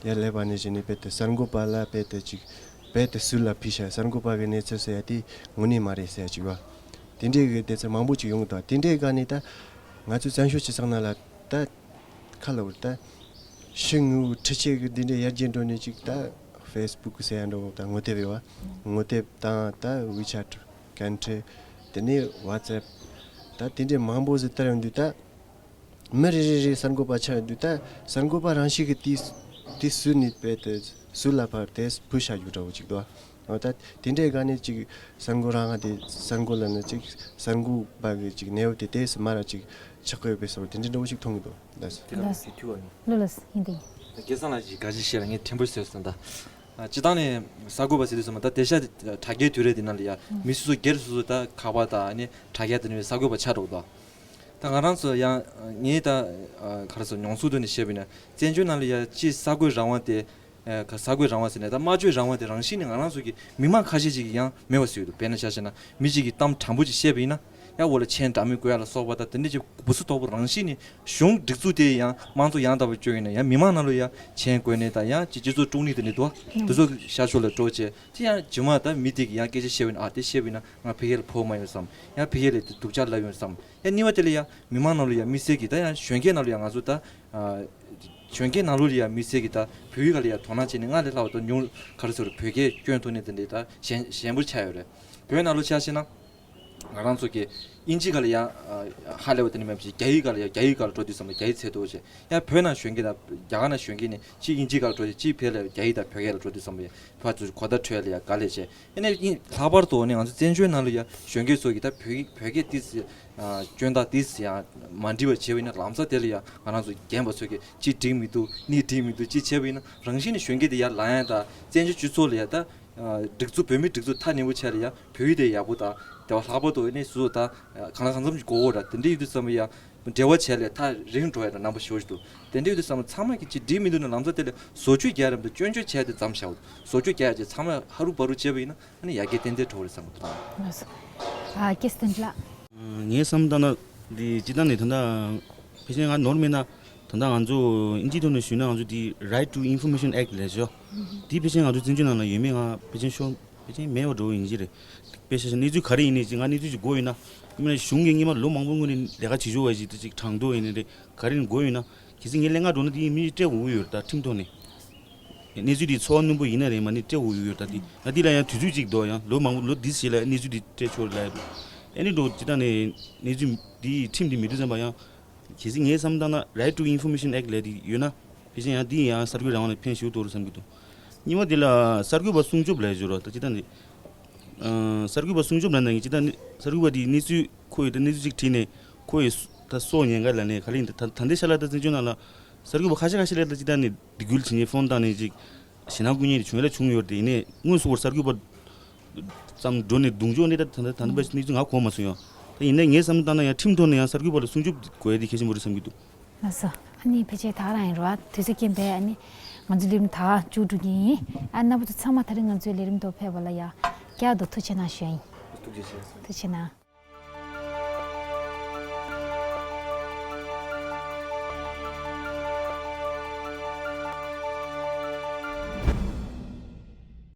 ཡར་སླེབས་པ་ནས་བྱས་ནས་དཔེ་དེ་གསར་འགོད་པ་ལ་དཔེ་དེ་ཅིག་དཔེ་དེ་སུས་ལ་ཕུད་ཤག་གསར་འགོད་པ་གི་གནས་ཚུལ་ཟེར་ཡ་དེ་དངོས་གནས་མ་རེད་ཟེར་ཡ་ཅིག་བ། དེ་འདྲའི་གི་གནས་ཚུལ་མང་པོ་ཅིག་ཡོང་གི་འདུག་དེ་འདྲའི་སྒང་ནས་ད་ང་ཚོ་བཙན་བྱོལ་སྤྱི་ཚོགས་ནང་ལ་ད་ཁ་ལ་བུར་ད་ཕྱི་དངོས་པོ་འཕྲུལ་ཆས་ཀྱི་འདི་འདྲའི་ཡར་རྒྱས་འགྲོ་ནས་ཅིག་ད་ཧྥེ་སི་བུག་ཟེར་ཡ་འགྲོ་ད་ངོ་དེབ་ཡོད་བ། ངོ་དེབ་དང་ད་ཝི་ཆེ་ཊི་སྐད་འཕྲིན་དེ་ནས་ཝ་ཙེབ་ད་དེ་འདྲའི་མང་པོ་ཟིག་བསྟར་ཡོང་དུས་ད་མི་རེ་རེ་རེ་གསར་འགོད་པ་ཆགས་ཡོང་དུས་ད་གསར་འགོད་པ་རང་ཤེས་ཀྱི་དེ་དེ་སུ་ནས་དཔེ་དེ་སུ་ལ་ཕར་དེ་ཕུལ་བྱ་རྒྱུ་འདྲ་བོ་ཅིག་འདུག་ཨོ་ད་དེ་འདྲའི་སྒང་ནས་ཅིག་གསར་འགོད་རང་དེ་གསར་འགོད་ལ་ནི་ཅིག་གསར་འགོད་པ་གི་ཅིག་གནས་བབ་དེ་དེ་སུ་མ་ར་ཅིག་ཆགས་ཀྱི་ཡོད་པའི་བཟོ་དེ་འདྲའི་འདྲ་བོ་ཅིག་མཐོང་གི་འདུག་ལགས་སོ། དེ་ལ་ལགས་སོ། དེ་ཐུག་བ་ནི། ལོ་ལགས་སོ་ཡིན་དེ་ཡིན། དགེ་སང་ལགས་ཀྱིས་དགའ་ཞིག་བཤད་ལ་ངས་ཕྲན་བུ་ཟེར་སོང་ད། ཨ་སྤྱི་བཏང་ནས་གསར་འགོད་པ་ཟེར་དུས་ཙམ་པ་ད་དེ་ཤ་དྲ་རྒྱའི་དུས་རབས་དེ་ནང་ལ་ཡ་མི་སོ་སོ་སྒེར་སོ་སོ་ད་ཁ་པར་དང་ཨ་ནི་དྲ་རྒྱ་དེ་ནས་གསར་འགོད་པ་ཆགས་འགྲོ་གི་འདུག་ད་ང་རང་ཚོ་ཡང་ངས་ད་ཨ་ག་རེ་ཟེར་མྱོང་ཚོར་ཐོག་ནས་བཤད་པ་ཡིན་ན་བཙན་བྱོལ་ནང་ལ་ཡ་ཅིག་གསར་འགོད་རང་དབང་དེ་ཨ་ག་གསར་འགོད་རང་དབང་ཟེར་ནས་ད་སྨྲ་བརྗོད་རང་དབང་དེ་རང་བཞིན་ནས་ང་རང་ཚོ་གི་མི་མང་ཁ་ཤས་ཅིག་གིས་ཡང་མེད་པ་བཟོས་འདུག་དཔེར་ན་ཆ་བཞག་ན་མི་གཅིག་གིས་གཏམ་དྲང་པོ་ཅིག་བཤད་པ་ཡིན་ན་ཡང་འོག་ལ་མཆན་འདྲ་མིན་བཀོད་ཡ་ལ་སོགས་པ་ད་དེ་འདྲ་ཅིག་འབུ་སུ་དོག་པོ་རང་བཞིན་ནས་གཞུང་སྒྲིག་འཛུགས་དེ་ཡང་དམངས་གཙོ་ཡང་དག་པ་བཅོས་ཡིན་ན་ཡང་མི་མང་ནང་ལ་ཡང་མཆན་བཀོད་ནས་ད་ཡང་ཅིག་སྤྱི་ཚོགས་དཀྲུག་ནས་དེ་འདྲ་འདུག་དེ་ཚོ་ཤར་ཕྱོགས་ལ་སྤྲོ་བྱས་དེ་ཡང་རྗེས་མ་ད་མི་དེ་གིས་ཡང་སྐད་ཆ་བཤད་པ་ཡིན་ན་ཨ་དེ་བཤད་པ་ཡིན་ན་ང་ཕ་གི་ལ་ཕོག་མ་ཡོང་བསམ། ཡང་ཕ་གི་ལ་དེ་སྡུག་ཅག་ལབ་ཡོང་བསམ། ཡང་གཉིས་པ་དེ་ལ་ཡང་མི་མང་ནང་ལ་ཡང་དམིགས་བསལ་གྱི་ད་ཡང་གཞོན་སྐྱེས་ནང་ལ་ཡང་ང་ཚོ་ད་ཨ་གཞོན་སྐྱེས་ནང་ལོགས་ལ་ཡང་དམིགས་བསལ་གྱི་ད་བོད་ཡིག་སྒང་ལ་ཡང་དོ་སྣང་བྱས་ནས་སྔར་ལས་ལྷག་པ་དང་ཉུང་ག་རེ་ཟེར་བོད་སྐད་སྐྱོན་ཐོག་ནས་དེ་འདྲའི་ད་ཞན་ཞན་པོ་ཆགས་ཡོད་རེད། བོད་ནང་ལོགས་ཆ་བཞག་ན་ང་རང་ཚོ་གི་དབྱིན་ཇི་སྒང་ལ་ཡང་ཨ་ཧ་ལས་པ་དེ་འདྲ་མེད་པ་ཞིག་རྒྱ་ཡིག་སྒང་ལ་ཡང་རྒྱ་ཡིག་སྒང་ལ་འགྲོ་དུས་ཙམ་པ་རྒྱ་ཡིག་ཚད་མཐོ་བོ་བྱས། ཡང་བོད་ནང་གཞོན་སྐྱེས་དང་རྒྱ་གར་ནང་གཞོན་སྐྱེས་ནི་གཅིག་དབྱིན་ཇི་སྒང་ལ་འགྲོ་དུས་གཅིག་ཕར་ལ་རྒྱ་ཡིག་དང་བོད་སྐད་ལ་འགྲོ་དུས་ཙམ་པ་ཡང་ཕར་ཚུར་གོ་བརྡ་འཕྲོད་ལ་ཡང་དཀའ་ལས་བྱས། ཨ་ནི་དབྱིན་ལྷག་པར་དུ་ནི་ང་ཚོ་བཙན་བྱོལ་ནང་ལ་ཡང་གཞོན་སྐྱེས་ཚོ་གིས་ད་བོད་ཡིག་བོད་སྐད་ཏིས་ཨ་སྐྱོན་དག་ཏིས་ཡང་མ་འགྲིག་པ་བྱས་པ་ཡིན་ན་ལམ་སང་དེ་ལ་ཡང་ང་རང་ཚོ་རྒན་པ་ཚོ་གིས་གཅིག་འགྲིག་མི་འདུག་གཉིས་འགྲིག་མི་འདུག་གཅིག་བྱས་པ་ཡིན་ན་རང་བཞིན་ནས་གཞོན་སྐྱེས་དེ་ཡར་ལངས་ཡ་དང་བཙན་བྱོལ་སྤྱི་ཚོགས་ལ་ཡང་ད་ཨ་སྒྲིག་འཛུགས་བོད་མིའི་སྒྲིག་འཛུགས་མཐའ་ནས་པོ་ཆགས་ལ་ཡང་བོད་ཡིག་དེ་ཡག་པོ་དང་དེ་བ་ལྷག་པར་དུ་ཨ་ནི་སོ་སོ་ད་གང་ལ་གང་འཚམ་གྱི་གོ་བོ་ར་དེ་འདྲ་ཡོད་དུས་ཙམ་པ་ཡང་འབྲེལ་བ་བྱས་ལས་ཐག་རིང་འགྲོ་ཡ་ར་རྣམ་པ་ཞོ་ཞིག་འདུག་དེ་འདྲ་ཡོད་དུས་ཙམ་པ་ཚང་མ་གི་ཅིག་འགྲིག་མི་འདུག་ན་ལམ་སང་དེ་ལས་བཟོ་བཅོས་རྒྱག་རམ་དང་སྐྱོན་བརྗོད་བྱས་ཏེ་མཚམས་བཞག་འོ་བཟོ་བཅོས་རྒྱག་ཡ་ཅིག་ཚང་མ་ཧ་རུ་བ་རུ་བྱས་པ་ཡིན་ན་ཨ་ནི་ཡར་རྒྱས་ཏན་ཏན་འགྲོ་གི་རེད་བསམ་གི་འདུག་ལགས་སོ། ཨ་ཀེ་སི་ཏན་ལགས། ངས་བསམ་བཏང་ན་འདི་སྤྱི་བཏང་ནས་ད་ལྟ་ཕལ་ཆེར་ང་ནོར་མེད་ན་ད་ལྟ་ང་ཚོ་ཨིན་ཇིའི་ཐོག་ནས་ཞུས་ན་ང་ཚོ་འདི་Right to Information Act ལབ་ཤག་འདི་ཕལ་ཆེར་ང་ཚོ་བཙན་བྱོལ་ནང་ལ་ཡོད་མེད་ང་ཕལ་ཆེར་ཤོར་ཕལ་ཆེར་མེད་པ་འདྲ་བོ་ཡིན་གྱི་རེད། དཔེ་ཆ་བཞག་གནས་ཚུལ་ག་རེ་ཡིན་ནའི་ཅིག་ང་གནས་ཚུལ་ཅིག་དགོས་ཡོད་ན་སྔོན་མ་གཞུང་གིས་སྔོན་མ་ལོ་མང་པོ་སྔོན་ནས་ལས་ཀ་བྱེད་ཆོག་པ་ཞིག་ད་ཅིག་གྲངས་ཐོ་ཡིན་ནའི་རེད་ག་རེ་ཡིན་དགོས་ཡོད་ན་གལ་སྲིད་ངས་ལས་ཀ་འགྲོ་ན་དེ་ཡིན་མི་སྤྲད་དགོས་ཀྱི་ཡོད་རེད་ད་ཁྲིམས་ཐོག་ནས། གནས་ཚུལ་དེ་ཚོར་བ་རྣོན་པོ་ཡིན་ན་རེད་མ་ནི་སྤྲད་དགོས་ཀྱི་ཡོད་རེད་ད་དེ་ང་འདི་ལ་ཡང་དུས་ཚོད་ཅིག་འདུག་ཡང་ལོ་མང་པོ་ལོ་འདི་ཞིག་ལ་གནས་ཚུལ་དེ་སྤྲད་ཆོག་ལབ་ཡ་འདུག་ཨེ་ནི་འགྲོ་སྤྱི་བཏང་ནས་གནས་ཚུལ་འདི་ཁྲིམས་འདི་མི་འདུག་བསམ་པ་ཡང་། གལ་སྲིད་ངས་བསམ་བཏང་ན་Right to Information Act ལབ་དེ་ཡོད་ན་ཕལ་ཆེར་ཡང་འདི་ཡང་གསར་འགོད་རང་དབང་ལ་ཕན་ཞེ་པོ་ཐོགས་རེད་བསམ་གྱི་འདུག་གཉིས་པ་དེ་ལ་གསར་འགོད་པ་སྲུང་སྐྱོབ་ལབ་ཡ་ཞིག་ཡོད་རེད་ད་སྤྱི་བཏང་ནས། ཨ་གསར་འགོད་པ་སྲུང་སྐྱོབ་ལབ་ན་ངས་སྤྱི་བཏང་ནས་གསར་འགོད་པ་དེ་གནས་ཚུལ་ཁོ་ཡི་ད་གནས་ཚུལ་ཅིག་བྲིས་ནས་ཁོ་ཡི་ད་སྲོག་ཉེན་ཁ་ལབ་ནས་ག་རེ་ཡིན་ད་ད་ལྟའི་ཆ་ལ་ད་བཙན་བྱོལ་ནང་ལ་གསར་འགོད་པ་ཁ་ཤས་ཁ་ཤས་ལ་ད་སྤྱི་བཏང་ནས་སྡིགས་སྐུལ་བྱེད་མཁན་ཕོན་བཏང་ནས་ཅིག་ཞེད་སྣང་སྐུལ་མཁན་དེ་བྱུང་ཡ་ལ་བྱུང་ཡོད་རེད་དེ་ཡིན་ནའི་དངོས་སུ་བར་གསར་འགོད་པ་ཙམ་འགྲོ་ནས་རྡུང་འཇོག་ནས་ད་ད་ད་ད་ལྟ་གནས་ཚུལ་ང་གོ་མ་སོང་ཡང་། ད་ཡིན་ནའི་ངས་བསམ་བཏང་ན་ཡང་ཁྲིམས་ཐོག་ནས་ཡང་གསར་འགོད་པ་ལ་སྲུང་སྐྱོབ་དགོས་ཡ་དེ་གལ་ཆེན་པོ་རེད་བསམ་གྱི་འདུག་ལགས་སོ། ཨ་ནི་ཕལ་ཆེར་ད་ག་རང་ཡིན་རེད་བ། དུས་ཚོད་རྐྱེན་པས་ཨ་ནི་ང་ཚོའི་ལས་རིམ་ད་ག་མཇུག་སྒྲུབ་ཀྱི་ཡིན། ཨ་རྣམ་པ་ཚོ་ཚང་མ་དེ་རིང་ང་ཚོའི་ལས་རིམ་དུ་ཕེབས་པ་ལ་ཡ་བསྐྱར་དུ་ཐུགས་རྗེ་གནང་ཞུ་ཡ་ཡིན། ཐུགས་རྗེ་ཆེ། ཐུགས་རྗེ་གནང་།